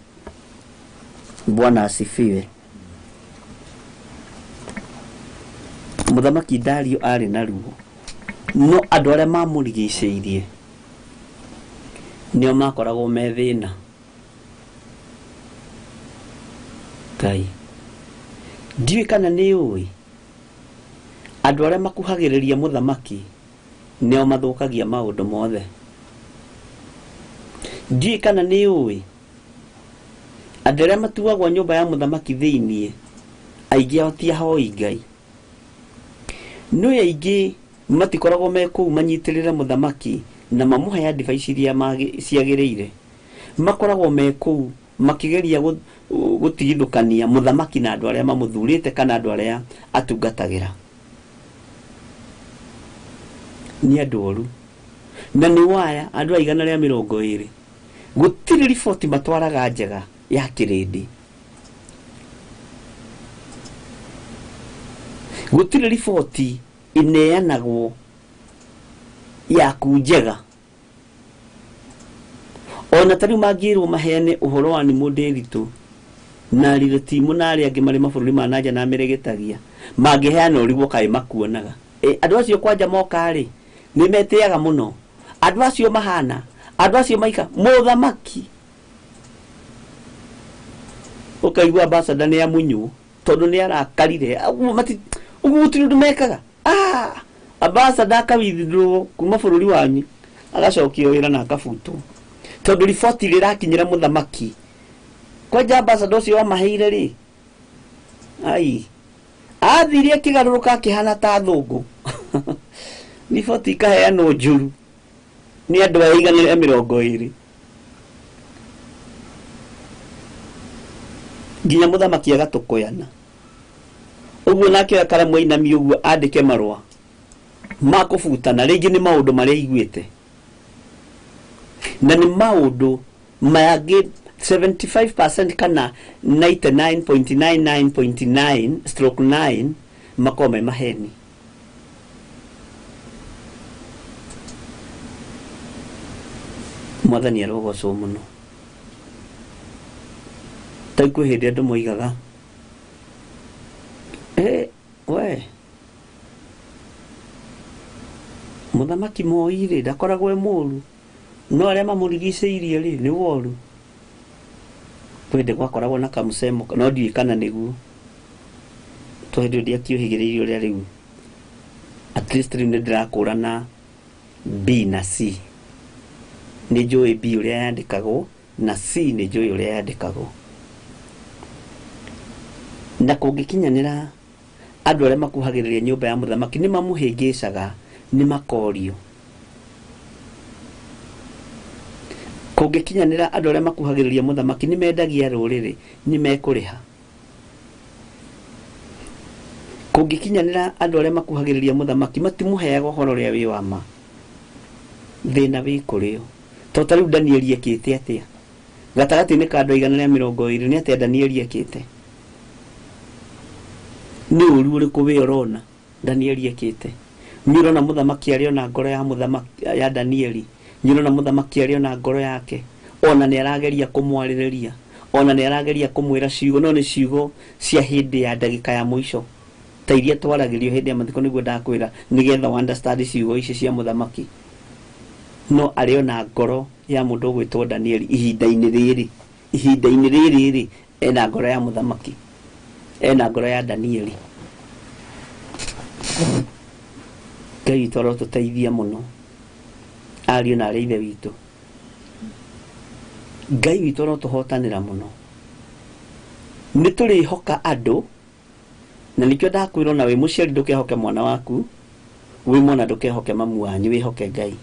Bwana asifiwe. Mũthamaki Dario arĩ na ruo, no andũ arĩa mamũrigicĩirie nĩo makoragwo me thĩna. Ngai, ndiũĩ kana nĩ ũĩ andũ arĩa makuhagĩrĩria mũthamaki nĩo mathũkagia maũndũ mothe. Ndiũĩ kana nĩ ũĩ andũ arĩa matuagwo nyũmba ya mũthamaki thĩiniĩ aingĩ ao ti ahoi Ngai. Nĩ aingĩ matikoragwo me kũu manyitĩrĩre mũthamaki na mamũhe advice iria ciagĩrĩire. Makoragwo me kũu Makĩgeria gũtigithũkania mũthamaki na andũ arĩa mamũthurĩte kana andũ arĩa atungatagĩra. Nĩ andũ oru na nĩ waya andũ a 120. Gũtirĩ riboti matwaraga njega ya kĩrĩndĩ. Gũtirĩ riboti ineanagwo yaku njega. Ona ta rĩu mangĩrwo maheane ũhoro wa Nimũ Ndĩritũ na Riretimu na arĩa angĩ marĩ mabũrũri ma nanja na meregetagia, mangĩheana ũrigwo kaĩ makuonaga. Andũ acio kwanja moka rĩ, nĩ metĩaga mũno. Andũ acio mahana, andũ acio maika mũthamaki. Ũkaigua ambassador nĩ amunywo tondũ nĩ arakarire. Ũguo ũguo gũtirĩ ũndũ mekaga. Ambassador akawithdraw kuma bũrũri wanyu, agacokio wĩra na akabutwo. Tondũ riboti rĩrakinyĩra mũthamaki. Kwanja ambassador ũcio wamaheire rĩ, ai, athire akĩgarũrũka akĩhana ta thũngũ. Riboti ikaheanwo njũru nĩ andũ a 120. Nginya mũthamaki agatũkũyana. Ũguo nake oya karamu ainamie ũguo andĩke marũa ma kũbutana, rĩngĩ nĩ maũndũ marĩa aiguĩte. Na nĩ maũndũ mangĩ 75% kana 99.99.9/9 makoragwo me maheni. Mwathani arogocwo mũno. Ta kwĩ hĩndĩ andũ moigaga, we mũthamaki Moi rĩ ndakoragwo e mũru, no arĩa mamũrigicĩirie rĩ nĩ woru. Kwĩ hĩndĩ gwakoragwo na kamũcemo, no ndiũĩ kana nĩguo. To hĩndĩ ĩyo ndiakĩũhĩgĩrĩire ũrĩa rĩu at least rĩu nĩ ndĩrakũrana B na C. Nĩ njũĩ B ũrĩa yandĩkagwo na C nĩ njũĩ ũrĩa yandĩkagwo. Na kũngĩkinyanĩra andũ arĩa makuhagĩrĩria nyũmba ya mũthamaki nĩ mamũhĩngĩcaga, nĩ makorio. Kũngĩkinyanĩra andũ arĩa makuhagĩrĩria mũthamaki nĩ mendagia rũrĩrĩ, nĩ mekũrĩha. Kũngĩkinyanĩra andũ arĩa makuhagĩrĩria mũthamaki matimũheaga ũhoro ũrĩa wĩ wa ma. Thĩna wĩ kũrĩ o. To ta rĩu Danieli ekĩte atĩa? Gatagatĩ-inĩ ka andũ 120 nĩ atĩa Danieli ekĩte? Nĩ ũru ũrĩkũ wĩ ũrona Danieli ekĩte? Nĩ ũrona mũthamaki arĩ ona ngoro ya mũthamaki ya Danieli? Nĩ ũrona mũthamaki arĩ ona ngoro yake? Ona nĩ arageria kũmwarĩrĩria, ona nĩ arageria kũmwĩra ciugo, no nĩ ciugo cia hĩndĩ ya ndagĩka ya mũico ta iria twaragĩrio hĩndĩ ya mathiko, nĩguo ndakwĩra nĩgetha understand ciugo ici cia mũthamaki. No arĩ ona ngoro ya mũndũ ũgwĩtwo Danieli ihinda-inĩ rĩrĩ, ihinda-inĩ rĩrĩ rĩ, ena ngoro ya mũthamaki, ena ngoro ya Danieli. Ngai witũ arotũteithia mũno, ariũ na arĩ ithe witũ. Ngai witũ arotũhotanĩra mũno. Nĩ tũrĩhoka andũ, na nĩkĩo ndakwĩra ona wĩ mũciari ndũkehoke mwana waku, wĩ mwana ndũkehoke mamu wanyu, wĩhoke Ngai.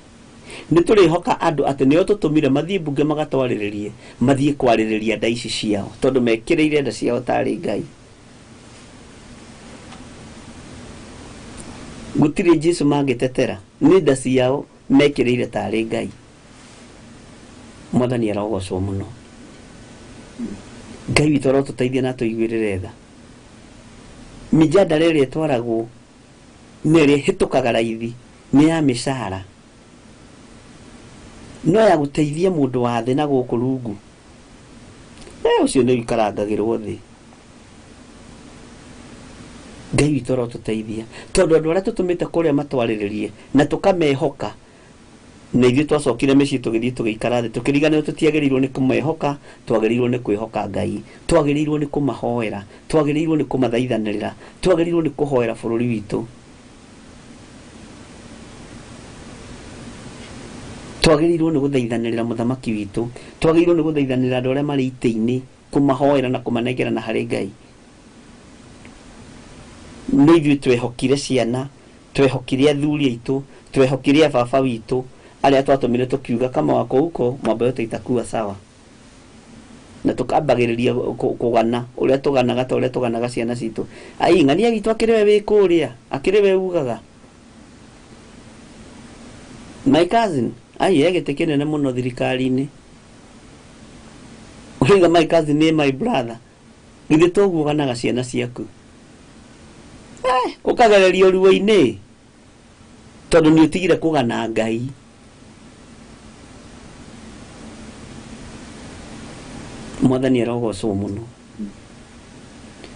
Nĩ tũrĩhoka andũ atĩ nĩo tũtũmire mathiĩ mbunge magatwarĩrĩrie, mathiĩ kwarĩrĩria nda ici ciao, tondũ mekĩrĩire nda ciao tarĩ Ngai. Gũtirĩ Jesũ mangĩtetera, nĩ nda ciao mekĩrĩire tarĩ Ngai. Mwathani arogocwo mũno. Ngai witũ arotũteithia na atũiguĩrĩre tha. Mĩjadala ĩrĩa ĩtwaragwo nĩ ĩrĩa ĩhĩtũkaga raithi nĩ ya mĩcara, no ya gũteithia mũndũ wa thĩ na gũkũ rungu, ũcio nĩ ũikarangagĩrwo thĩ. Ngai witũ arotũteithia, tondũ andũ arĩa tũtũmĩte kũrĩa matwarĩrĩrie na tũkamehoka, na ithuĩ twacokire mĩciĩ tũgĩthiĩ tũgĩikara thĩ tũkĩriganĩrwo tũtiagĩrĩirwo nĩ kũmehoka, twagĩrĩirwo nĩ kwĩhoka Ngai, twagĩrĩirwo nĩ kũmahoera, twagĩrĩirwo nĩ kũmathaithanĩrĩra, twagĩrĩirwo nĩ kũhoera bũrũri witũ, twagĩrĩirwo nĩ gũthaithanĩrĩra mũthamaki witũ, twagĩrĩirwo nĩ gũthaithanĩrĩra andũ arĩa marĩ itĩ-inĩ, kũmahoera na kũmanengerana harĩ Ngai. No ithuĩ twehokire ciana, twehokire athuri aitũ, twehokire baba witũ arĩa twatũmire tũkiuga kama wako huko mambo yote itakuwa sawa. Na tũkambagĩrĩria kũgana ũrĩa tũganaga ta ũrĩa tũganaga ciana citũ. Ai ng'ania witũ akĩrĩ we wĩ kũrĩa, akĩrĩ we ugaga. My cousin, ai e gĩtĩ kĩnene mũno thirikari-inĩ. Ũrauga my cousin nĩ my brother. Githĩ to ũguo ũganaga ciana ciaku? Ũkagererio ruo-inĩ tondũ nĩ ũtigire kũgana Ngai. Mwathani arogocwo mũno.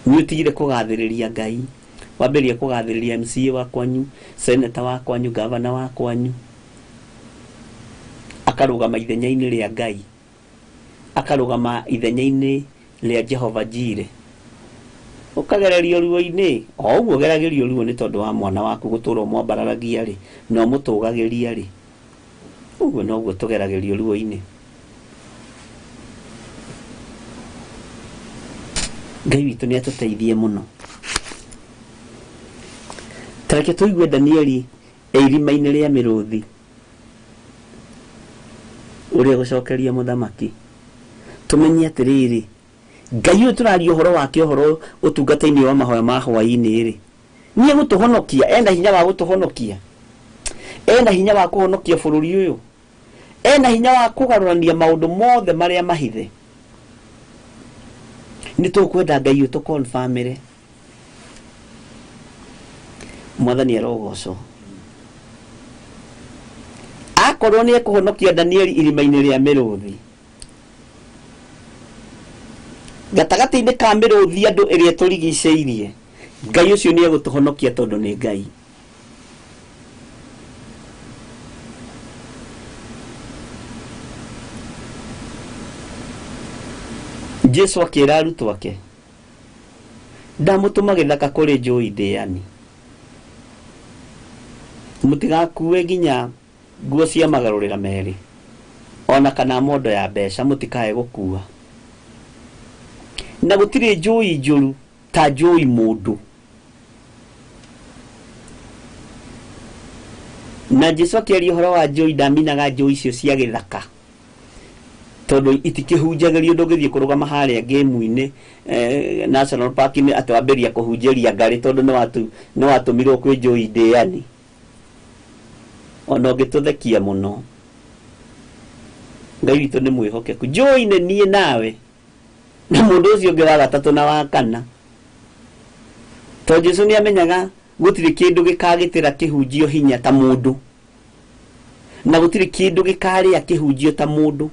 Nĩ ũtigire kũgathĩrĩria Ngai. Wambĩrĩria kũgathĩrĩria MCA wa kwanyu, senator wa kwanyu, governor wa kwanyu. Akarũgama ithenya-inĩ rĩa Ngai. Akarũgama ithenya-inĩ rĩa Jehova Jire. Ũkagererio ruo-inĩ, o ũguo ũgeragĩrio ruo nĩ tondũ wa mwana waku gũtũra ũmwambararagia rĩ, na ũmũtũgagĩria rĩ. Ũguo noguo tũgeragĩrio ruo-inĩ. Ngai witũ nĩ atũteithie mũno. Ta reke tũigue Danieli e irima-inĩ rĩa mĩrũthi ũrĩa gũcokeria mũthamaki. Tũmenye atĩrĩrĩ, Ngai ũyũ tũraria ũhoro wake ũhoro ũtungata-inĩ wa mahoya ma hwaĩ-inĩ rĩ, nĩ egũtũhonokia, ena hinya wa gũtũhonokia, ena hinya wa kũhonokia bũrũri ũyũ, ena hinya wa kũgarũrania maũndũ mothe marĩa mahithe. Nĩ tũkwenda Ngai ũyũ tũkonfamĩre. Mwathani arogocwo. Akorwo nĩ ekũhonokia Danieli irima-inĩ rĩa mĩrũthi, gatagatĩ-inĩ ka mĩrũthi andũ ĩrĩa tũrigicĩirie, Ngai ũcio nĩ egũtũhonokia tondũ nĩ Ngai. Jesu akĩra arutwo ake, ndamũtũma gĩthaka kũrĩ njũi ndĩani, mũtigakue nginya nguo cia magarũrĩra merĩ, ona kana mondo ya mbeca mũtikae gũkua. Na gũtirĩ njũi njũru ta njũi mũndũ. Na Jesu akĩaria ũhoro wa njũi, ndaminaga njũi icio cia gĩthaka tondũ itikĩhunjagĩrio. Ndũngĩthiĩ kũrũgama harĩa ngĩmu-inĩ, National Park-inĩ atĩ wambĩrĩria kũhunjĩria ngarĩ tondũ nĩ watũmirwo kwĩ njũi ndĩani. Ona ũngĩtũthekia mũno, Ngai witũ nĩ mwĩhokeku. Njũi nĩ niĩ nawe na mũndũ ũcio ũngĩ wa gatatũ na wa kana, tondũ Jesu nĩ amenyaga gũtirĩ kĩndũ gĩkagĩtĩra kĩhunjio hinya ta mũndũ, na gũtirĩ kĩndũ gĩkarĩa kĩhunjio ta mũndũ.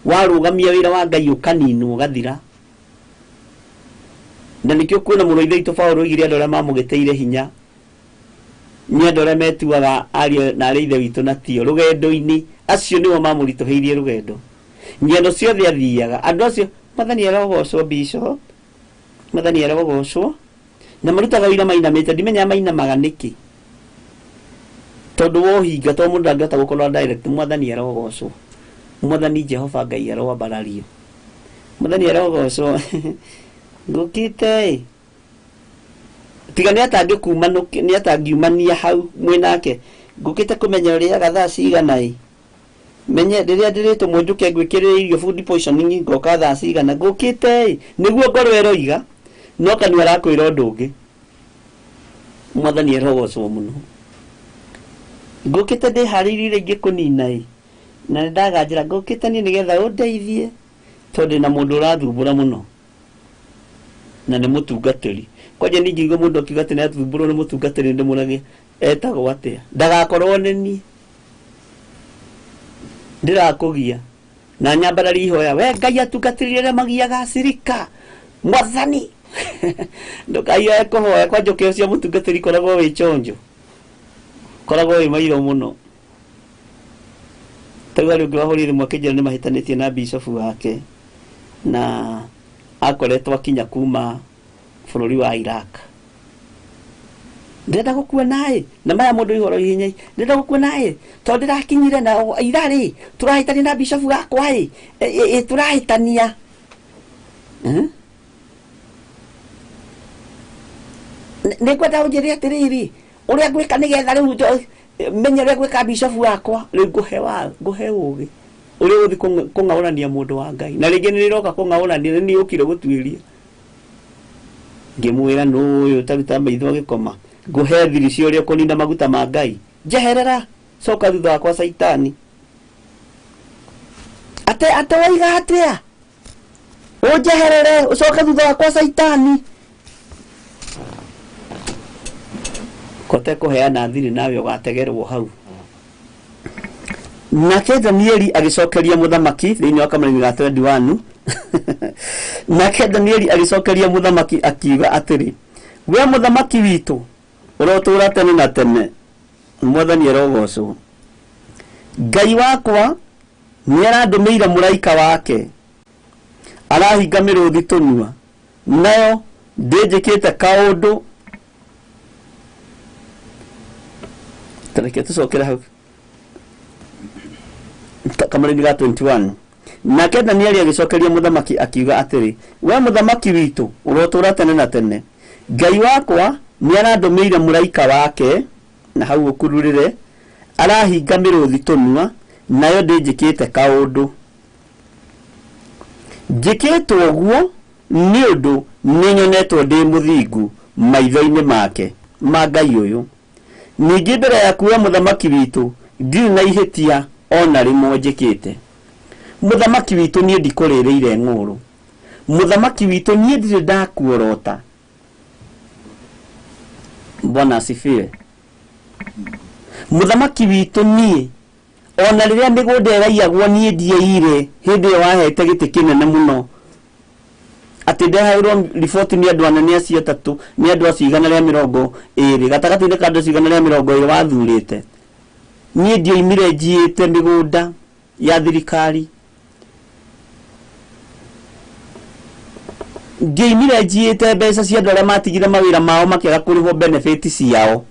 Warũgamia wĩra wa Ngai ũkaninwo ũgathira. Na nĩkĩo kuona mũrũ wa ithe witũ Paũlũ oigire andũ arĩa mamũgĩtĩire hinya nĩ andũ arĩa metuaga ariũ na arĩ ithe witũ na tio rũgendo-inĩ, acio nĩo mamũritũhĩirie rũgendo. Ng'endo ciothe athiaga andũ acio, Mwathani arogocwo, bishop, Mwathani arogocwo. Na marutaga wĩra mainamĩte, ndimenyaga mainamaga nĩkĩ, tondũ wa ũhinga, tondũ mũndũ ndangĩhota gũkorwo direct. Mwathani arogocwo, Mwathani Jehova Ngai aroambarario, Mwathani arogocwo. Ngũkĩte ĩ tiga nĩ atangĩkumanũke, nĩ atangiumania hau mwĩnake. Ngũkĩte kũmenya ũrĩaga thaa cigana ĩ, menye rĩrĩa ndĩrĩtũmwo njũke ngwĩkĩrĩre irio food poisoning ngoka thaa cigana. Ngũkĩte ĩ nĩguo ngoro ĩroiga, no kanua arakwĩra ũndũ ũngĩ. Mwathani arogocwo mũno. Ngũkĩte ndĩharĩirie iria ingĩkũnina ĩ, na nĩ ndaganjĩra ngũkĩte niĩ nĩgetha ũndeithie, tondũ ndĩna mũndũ ũrathumbũra mũno na nĩ mũtungatĩri. Kwanja niĩ ingĩigua mũndũ akiuga atĩ nĩ athumbũrwo nĩ mũtungatĩri, ndĩmũragie etagwo atĩa, ndagakorwo nĩ niĩ ndĩrakũgia na nyambarari ihoya we Ngai atungatĩri arĩa magiaga acirika. Mwathani ndũkaiyoe kũhoya kwanja ũkĩo cia mũtungatĩri, koragwo wĩ chonjo, koragwo wĩ mairo mũno. Tarĩu harĩ ũngĩ wahũrire thimũ akĩnjĩra nĩ mahĩtanĩtie na bishofu wake, na akoretwo akinya kuma bũrũri wa Iraq. Ndĩrenda gũkua naĩ na maya mũndũ ihoro ihenya, ndĩrenda gũkua naĩ tondũ ndĩrakinyire na ira rĩ tũrahĩtania na bishofu wakwa ĩ, tũrahĩtania. Nĩ ngwenda ũnjĩre atĩrĩrĩ ũrĩa ngwĩka nĩgetha rĩu menye ũrĩa ngwĩka bishofu wakwa. Rĩu ngũhe wa ngũhe ũgĩ. Ũrĩa ũgũthiĩ kũng'aũrania mũndũ wa Ngai na rĩngĩ nĩ rĩroka kũng'aũrania nĩ ũkire gũtuĩria. Ngĩmwĩra nũ ũyũ ũtaruta maitho agĩkoma, ngũhe thiri cia ũrĩa ũkũnina maguta ma Ngai, njeherera, coka thutha wakwa Caitani. Ate ate waiga atĩa? Ũnjeherere ũcoke thutha wakwa Caitani. Kote kũheana thiri nawe ũgategerwo hau. Nake Danieli agĩcokeria mũthamaki thĩinĩ wa kamũrangi ga 21. Nake Danieli agĩcokeria mũthamaki akiuga atĩrĩ, we mũthamaki witũ ũrotũũra tene na tene, Mwathani arogocwo. Ngai wakwa nĩarandũmĩire mũraika wake, arahinga mĩrũthi tũnua, nayo ndĩnjĩkĩte kaũndũ. Tareke tũcokere hau kamũrangi ga 21. Nake Danieli agĩcokeria mũthamaki akiuga atĩrĩ, we mũthamaki witũ ũrotũũra tene na tene, Ngai wakwa nĩarandũmĩire mũraika wake, na hau ũkururĩre, arahinga mĩrũthi tũnua, nayo ndĩnjĩkĩte kaũndũ. Njĩkĩtwo ũguo nĩ ũndũ nĩnyonetwo ndĩ mũthingu maitho-inĩ make ma Ngai ũyũ. Ningĩ mbere yaku we mũthamaki witũ ndirĩ na ihĩtia ona rĩmwe njĩkĩte. Mũthamaki witũ niĩ ndikũrĩrĩire ng'ũrũ. Mũthamaki witũ niĩ ndirĩ ndakuorota. Bwana asifiwe. Mũthamaki witũ niĩ ona rĩrĩa mĩgũnda ĩraiyagwo niĩ ndiaire hĩndĩ ĩyo wahete gĩtĩ kĩnene mũno, atĩ ndehairwo riboti nĩ andũ anene acio atatũ, nĩ andũ acio 120, gatagatĩ-inĩ ka andũ acio 120 wathurĩte. Niĩ ndioimire njiĩte mĩgũnda ya thirikari, ndioimire njiĩte mbeca cia andũ arĩa matigire mawĩra mao makĩaga kũrĩhwo benefit ciao.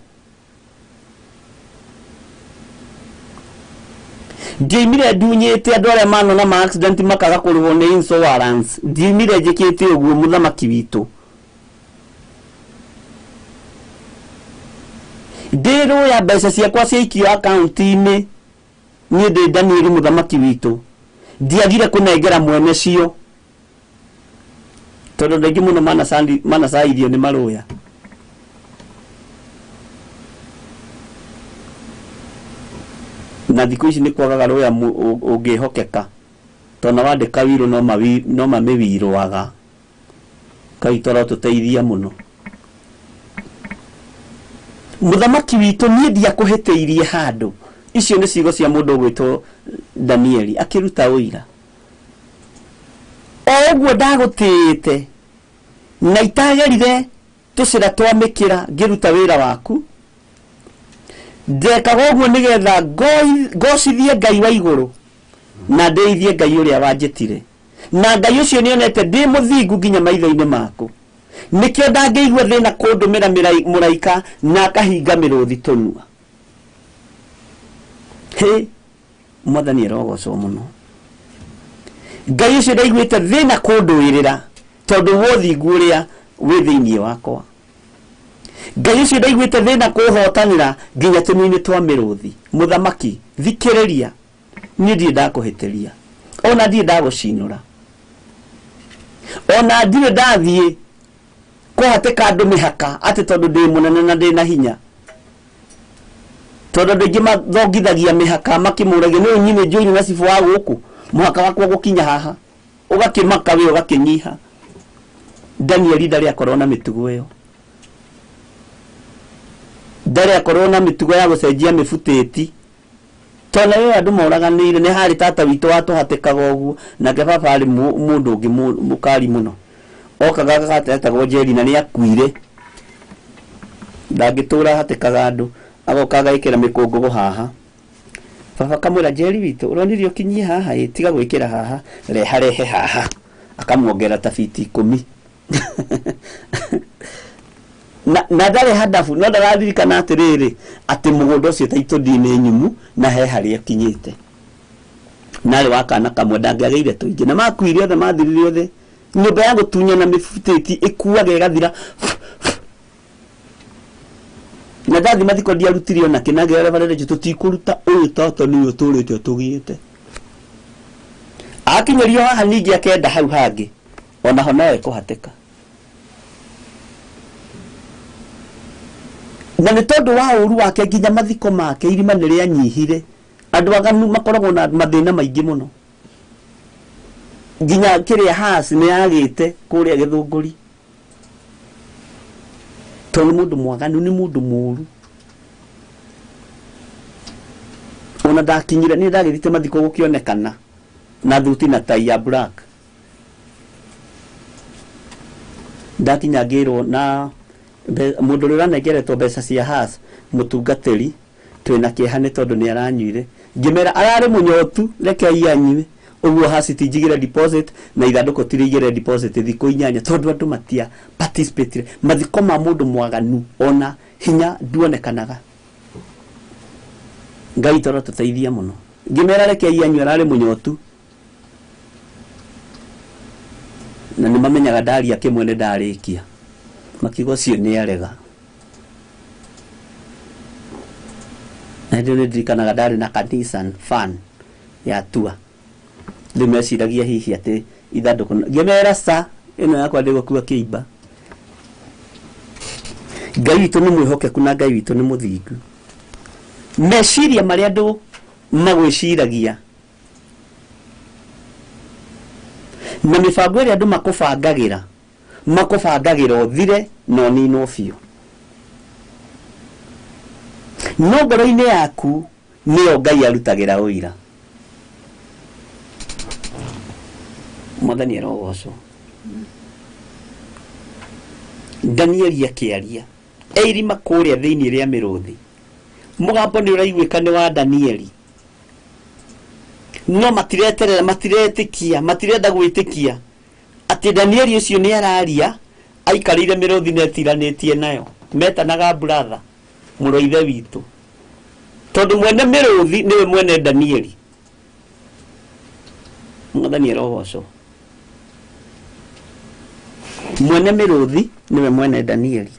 Ndioimire ndunyĩte andũ arĩa manona ma accident makaga kũrĩhwo nĩ insurance. Ndioimire njĩkĩte ũguo mũthamaki witũ. Ndĩrũya mbeca ciakwa ciaikio akaunti-inĩ, niĩ ndĩ Danieli mũthamaki witũ, ndiagire kũnengera mwene cio, tondũ andũ aingĩ mũno manacairio nĩ marũya. Na thikũ ici nĩ kwagaga rũya ũngĩhokeka, tondũ wandĩka wirũ no mamĩwirũaga. Ngai tũrotũteithia mũno. Mũthamaki witũ niĩ ndiakũhĩtĩirie handũ. Icio nĩ ciugo cia mũndũ ũgwĩtwo Danieli akĩruta ũira. O ũguo ndagũtĩĩte na itagerire tũcĩra twa mĩkĩra ngĩruta wĩra waku, ndekaga ũguo nĩgetha ngocithie Ngai wa igũrũ na ndĩithie Ngai ũrĩa wanjĩtire. Na Ngai ũcio nĩonete ndĩ mũthingu nginya maitho-inĩ maku. Nĩkĩo ndangĩigua thĩna kũndũmĩra mũraika na akahinga mĩrũthi tũnua. Hĩ, Mwathani arogocwo mũno. Ngai ũcio ndaiguĩte thĩna kũndũĩrĩra tondũ wa ũthingu ũrĩa wĩ thĩinĩ wakwa. Ngai ũcio ndaiguĩte thĩna kũhotanĩra nginya tũnua-inĩ twa mĩrũthi. Mũthamaki, thikĩrĩria, niĩ ndirĩ ndakũhĩtĩria, ona ndirĩ ndagũcinũra, ona ndirĩ ndathiĩ kũhatĩka andũ mĩhaka atĩ tondũ ndĩ mũnene na ndĩ na hinya. Tondũ andũ aingĩ mathongithagia mĩhaka makĩmũragia, nĩ ũnyine njoini na cibũ wa gũkũ, mũhaka wakwa gũkinya haha, ũgakĩmaka we ũgakĩnyiha. Danieli ndarĩ akorwo na mĩtugo ĩyo, ndarĩ akorwo na mĩtugo ya gũcenjia mĩbutĩti. Tondũ rĩrĩa andũ moraganĩire, nĩ harĩ tata witũ watũhatĩkaga ũguo, nake baba arĩ mũndũ ũngĩ mũkari mũno. Okaga agatetagwo Njeri na nĩ akuire, ndangĩtũra ahatĩkaga andũ, agoka agekĩra mĩkũngũgũ haha. Baba akamwĩra, Njeri witũ ũronire ũkinyie haha, ĩ tiga gwĩkĩra haha, reha rehe haha, akamwongerera ta fiti 10. Na ndarĩ handabu, no ndararirikana atĩrĩrĩ atĩ mũgũnda ũcio ta itũndi nĩ nyumu na he harĩa akinyĩte. Narĩ wa kana kamwe ndangĩagĩire tũingĩ, na makuire othe, mathirire othe. Nyũmba ya gũtunyana mĩbutĩti ĩkuaga ĩgathira. Na ndathi mathiko ndiarutire ona kĩ, na ngĩra Reverend Rachel, tũtikũruta ũyũ tata nĩwe ũtũrĩte ũtũgĩte. Akinyĩrio haha ningĩ akenda hau hangĩ onaho no ekũhatĩka. Na nĩ tondũ wa ũru wake nginya mathiko make irima nĩ rĩanyihire. Andũ aganu makoragwo na mathĩna maingĩ mũno. Nginya kĩrĩa has nĩ yagĩte kũrĩa Gĩthũngũri. Tondũ nĩ mũndũ mwaganu, nĩ mũndũ mũru. Ona ndakinyire nĩ ndagĩthite mathiko gũkĩonekana na thuti na tai ya black. Ndakinya ngĩrwo na mũndũ ũrĩa ũranengeretwo mbeca cia has mũtungatĩri twĩna kĩeha nĩ tondũ nĩ aranyuire. Ngĩmera ararĩ mũnyotu rekei anyue. Ũguo has ti njigĩre deposit na ithandũkũ ti rĩigĩre deposit thikũ 8 tondũ andũ matia participate. Mathiko ma mũndũ mwaganu ona hinya nduonekanaga. Ngai toro tũteithia mũno. Ngĩmera rekei anyue ararĩ mũnyotu. Na nĩ mamenyaga ndaria kĩmwe nĩ ndarĩkia. Makiuga ũcio nĩ arega. Na hĩndĩ ĩyo nĩ ndirikanaga ndarĩ na kanitha fan ya tua. Rĩu meciragia hihi atĩ ithandũkũ. Ngĩmera ca ĩno yakwa ndĩgũkua kĩimba. Ngai witũ nĩ mwĩhokeku na Ngai witũ nĩ mũthingu. Meciria marĩa andũ magwĩciragia na mĩbango ĩrĩa andũ makũbangagĩra, makũbangagĩra ũthire na ũninwo biũ. No ngoro-inĩ yaku nĩyo Ngai arutagĩra ũira. Mwathani arogocwo. Danieli akĩaria eirima kũrĩa thĩinĩ rĩa mĩrũthi. Mũgambo nĩ ũraiguĩka nĩ wa Danieli. No matireterera, matiretĩkia, matirenda gwĩtĩkia atĩ Danieli ũcio nĩ araria aikarĩire mĩrũthi na etiranĩtie nayo. Metanaga brother, mũrũ ithe witũ. Tondũ mwene mĩrũthi nĩwe mwene Danieli. Mwathani arogocwo. Mwene mĩrũthi nĩwe mwene Danieli.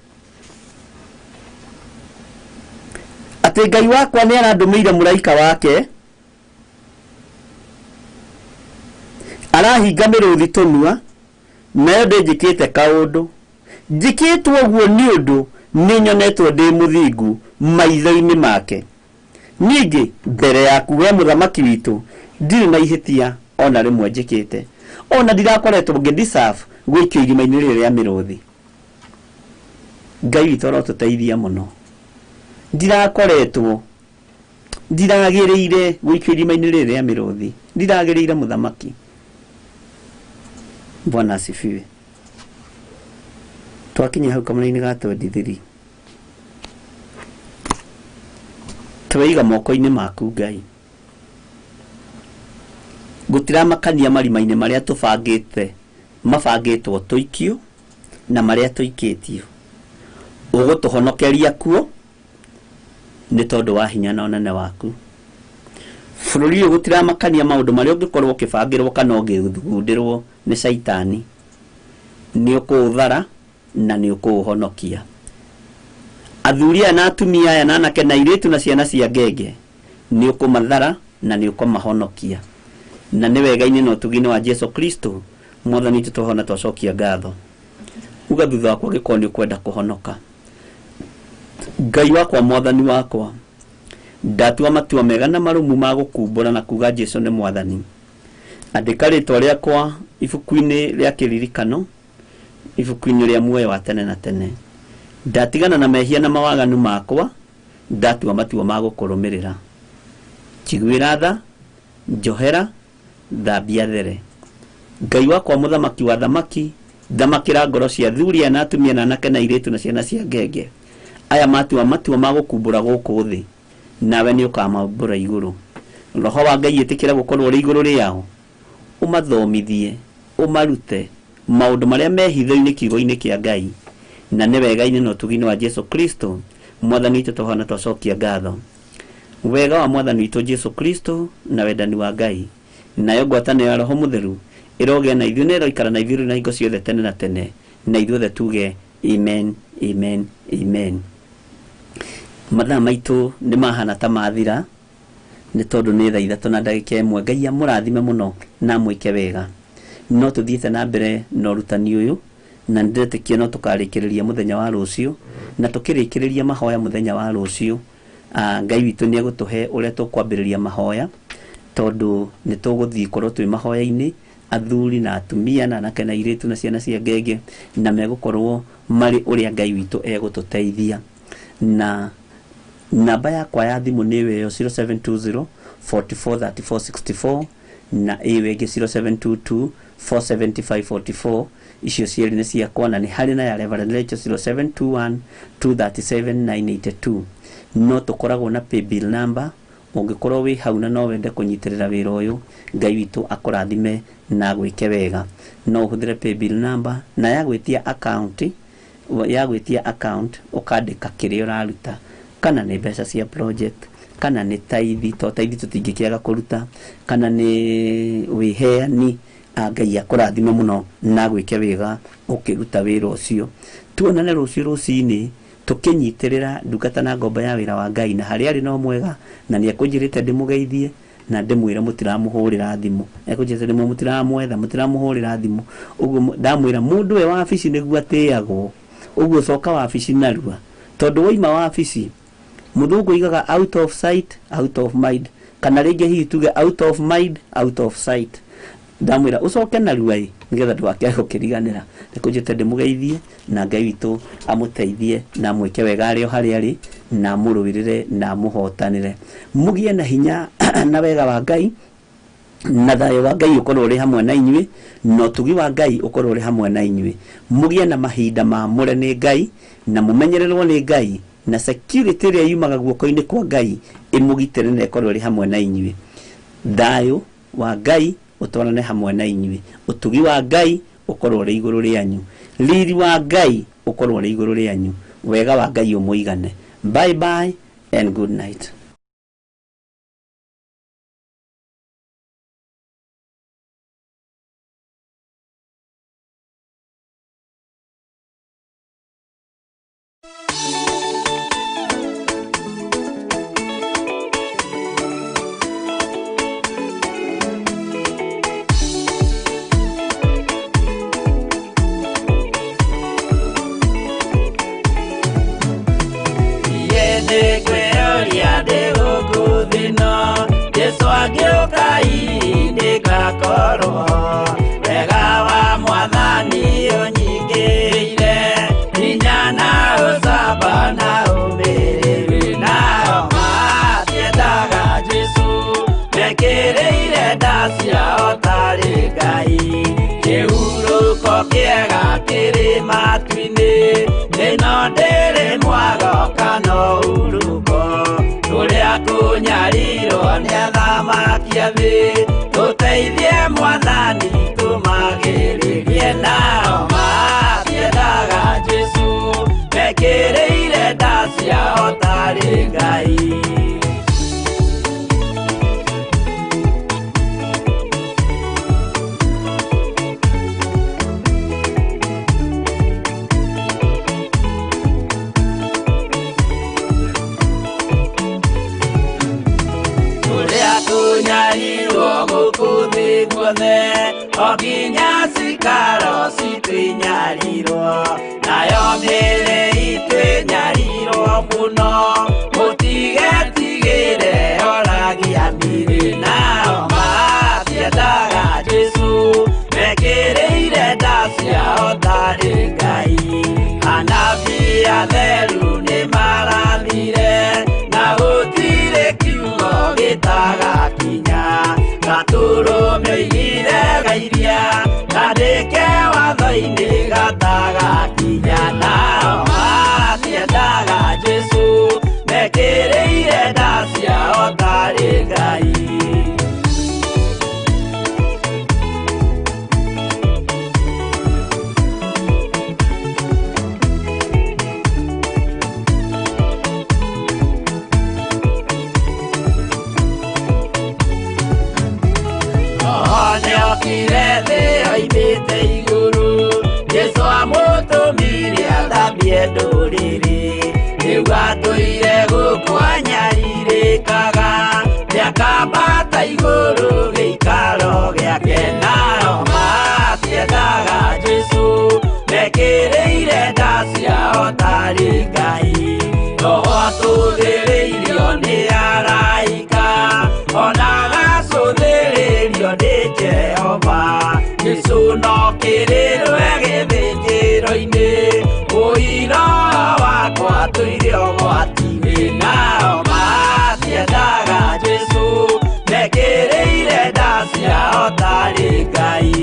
Atĩ Ngai wakwa nĩ arandũmĩire mũraika wake arahinga mĩrũthi tũnua nayo ndĩnjĩkĩte kaũndũ. Njĩkĩtwo ũguo nĩ ũndũ nĩ nyonetwo ndĩ mũthingu maitho-inĩ make. Ningĩ mbere yaku we mũthamaki witũ ndirĩ na ihĩtia ona rĩmwe njĩkĩte. Ona ndirakoretwo ngĩ-deserve gũikio irima-inĩ rĩrĩ rĩa mĩrũthi. Ngai witũ arotũteithia mũno. Ndirakoretwo ndiragĩrĩire gũikio irima-inĩ rĩrĩ rĩa mĩrũthi. Ndiragĩrĩire mũthamaki. Bwana asifiwe. Twakinya hau kamũra-inĩ ga 23. Tweiga moko-inĩ maku Ngai. Gũtiramakania marima-inĩ marĩa tũbangĩte, mabangĩtwo tũikio na marĩa tũikĩtio. Ũgũtũhonokeria kuo nĩ tondũ wa hinya na ũnene waku. Bũrũri ũyũ gũtiramakania maũndũ marĩa ũngĩkorwo ũkĩbangĩrwo kana ũngĩthugundĩrwo nĩ caitani. Nĩ ũkũũthara na nĩ ũkũũhonokia. Athuri aya na atumia aya na anake na airĩtu na ciana cia ngenge nĩ ũkũmathara na nĩ ũkũmahonokia. Na nĩ wega-inĩ na ũtugi-inĩ wa Jesu Kristo Mwathani witũ twahona twacokia ngatho. Uga thutha wakwa angĩkorwo nĩ ũkwenda kũhonoka. Ngai wakwa Mwathani wakwa, ndatua matua mega na marũmu ma gũkumbũra na kuga Jesu nĩ Mwathani. Andĩka rĩtwa rĩakwa ibuku-inĩ rĩa kĩririkano, ibuku-inĩ rĩa muoyo wa tene na tene. Ndatigana na mehia na mawaganu makwa, ndatua matua ma gũkũrũmĩrĩra. Njiguĩra tha, njohera, thambia there. Ngai wakwa mũthamaki wa thamaki, thamakĩra ngoro cia athuri aya na atumia na anake na airĩtu na ciana cia ngenge. Aya matua matua ma gũkumbũra gũkũ thĩ, nawe nĩ ũkamaumbũra igũrũ. Roho wa Ngai ĩtĩkĩra gũkorwo ũrĩ igũrũ rĩao, ũmathomithie, ũmarute maũndũ marĩa me hitho-inĩ kiugo-inĩ kĩa Ngai, na nĩ wega-inĩ na ũtugi-inĩ wa Jesu Kristo Mwathani witũ twahona twacokia ngatho. Wega wa Mwathani witũ Jesu Kristo na wendani wa Ngai nayo ngwatanĩro ya Roho Mũtheru ĩrogĩa na ithuĩ na ĩroikara na ithuĩ na hingo ciothe tene na tene, na ithuothe tuge amen, amen, amen. Mathaa maitũ nĩ mahana ta mathira. Nĩ tondũ nĩ thaa 3 na ndagĩka 1. Ngai amũrathime mũno na amwĩke wega. No tũthiĩte na mbere na ũrutani ũyũ, na nĩndĩretĩkia no tũkarĩkĩrĩria mũthenya wa rũciũ, na tũkĩrĩkĩrĩria mahoya mũthenya wa rũciũ, Ngai witũ nĩ egũtũhe ũrĩa tũkwambĩrĩria mahoya, tondũ nĩ tũgũthiĩ korwo twĩ mahoya-inĩ, athuri na atumia na anake na airĩtu na ciana cia ngenge, na megũkorwo marĩ ũrĩa Ngai witũ egũtũteithia. Na namba yakwa ya thimũ nĩ ĩyo 0720 44 34 64 na ĩyo ĩngĩ 0722 475 44. Icio cierĩ nĩ ciakwa, na nĩ harĩ na ya Reverend Rachel 0721 237 982. No tũkoragwo na paybill number, ũngĩkorwo wĩ hau na no wende kũnyitĩrĩra wĩra ũyũ, Ngai witũ akũrathime na agwĩke wega. No ũhũthĩre paybill number na ya gwĩtia account, ya gwĩtia account ũkandĩka kĩrĩa ũraruta, kana nĩ mbeca cia project, kana nĩ taithi, to taithi tũtingĩkĩaga kũruta, kana nĩ wĩheani. Ngai akũrathime mũno na agwĩke wega ũkĩruta wĩra ũcio. Tuonane rũciũ rũcinĩ tũkĩnyitĩrĩra ndungata na ngombo ya wĩra wa Ngai, na harĩa arĩ no mwega, na nĩ ekũnjĩrĩte ndĩmũgeithie na ndĩmwĩre mũtiramũhũrĩra thimũ, ekũnjĩrĩte ndĩmwĩre mũtiramwetha, mũtiramũhũrĩra thimũ. Ũguo ndamwĩra mũndũ we wabici nĩguo atĩagwo, ũguo coka wabici narua, tondũ waima wabici mũthũngũ oigaga out of sight out of mind, kana rĩngĩ hihi tuge out of mind out of sight. Ndamwĩra ũcoke narua ĩ, nĩgetha ndũgakĩage gũkĩriganĩra. Nĩkũnjĩte ndĩmũgeithie, na Ngai witũ amũteithie na amwĩke wega arĩ o harĩa arĩ, na amũrũĩrĩre na amũhotanĩre. Mũgĩe na hinya na wega wa Ngai, na thayũ wa Ngai ũkorwo ũrĩ hamwe na inyuĩ, na ũtugi wa Ngai ũkorwo ũrĩ hamwe na inyuĩ. Mũgĩe na mahinda mamũre nĩ Ngai, na mũmenyererwo nĩ Ngai, na security ĩrĩa yumaga guoko-inĩ kwa Ngai ĩmũgitĩre na ĩkorwo ĩrĩ hamwe na inyuĩ. Thayũ wa Ngai ũtwarane hamwe na inyuĩ, ũtugi wa Ngai ũkorwo ũrĩ igũrũ rĩanyu, riri wa Ngai ũkorwo ũrĩ igũrũ rĩanyu, wega wa Ngai ũmũigane. Bye bye and good night. Jesu agĩũka ndĩgakorwo wega wa Mwathani ũnyingĩrĩire, hinya na ũcamba na ũmĩrĩru, nao matiendaga Jesu mekĩrĩire nda ciao tarĩ Ngai. Kĩhurũko kĩega kĩrĩ matu-inĩ, ĩno ndĩrĩ mwago kana ũhurũko, tũrĩa kũnyarirwo nĩ athamaki a thĩ, tũteithie Mwathani tũmagĩrĩrie, nao matiendaga Jesu mekĩrĩire nda ciao tarĩ Ngai. Kũnyarirwo gũkũ thĩ guothe, o nginya cikaro citũ inyarirwo, nayo mĩĩrĩ itũ ĩnyarirwo mũno, mũtigetigĩre oragia mĩĩrĩ, nao matiendaga Jesu mekĩrĩire nda ciao tarĩ Ngai. Anabii atheru nĩmarathire, na gũtirĩ kiugo gĩtagakinya, gatũrũme oigire gairia, kandĩke watho-inĩ gatagakinya, nao matiendaga Jesu mekĩrĩire nda ciao tarĩ Ngai. Nĩokire thĩ oimĩte igũrũ, Jesu amũtũmire athambie ndũrĩrĩ, rĩu atũire gũkũ anyarirĩkaga, mĩaka Igũrũ gĩikaro gĩake. Nao matiendaga Jesũ, mekĩrĩire nda ciao tarĩ Ngai. Roho atũthĩrĩirio nĩ araika, ona agacũthĩrĩrio nĩ Jehova. Jesũ no kĩrĩrwe gĩthĩnjĩro-inĩ, ũira wakwa tũire ũgwati-inĩ. Nao matiendaga Jesũ, mekĩrĩire nda ciao tarĩ Ngai.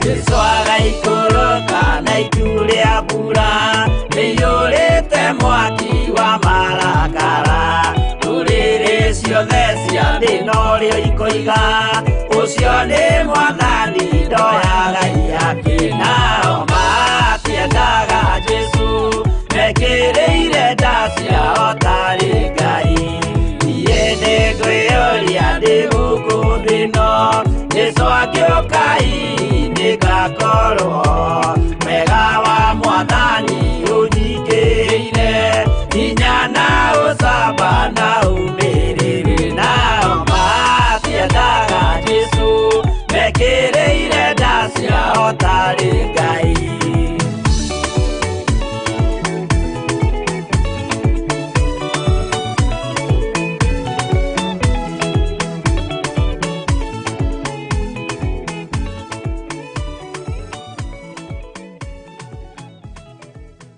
Jesũ agaikũrũka na itu rĩa mbura rĩiyũrĩte mwaki wa marakara. Ndũrĩrĩ ciothe cia thĩ norĩo ikoiga, ũcio nĩ Mwathani, ndoyaga ihaki. Nao matiendaga Jesũ, mekĩrĩire nda ciao tarĩ Ngai. Niĩ nĩngwĩyũria ndĩ gũkũ thĩ ĩno, Jesũ angĩũka hihi nĩngakorwo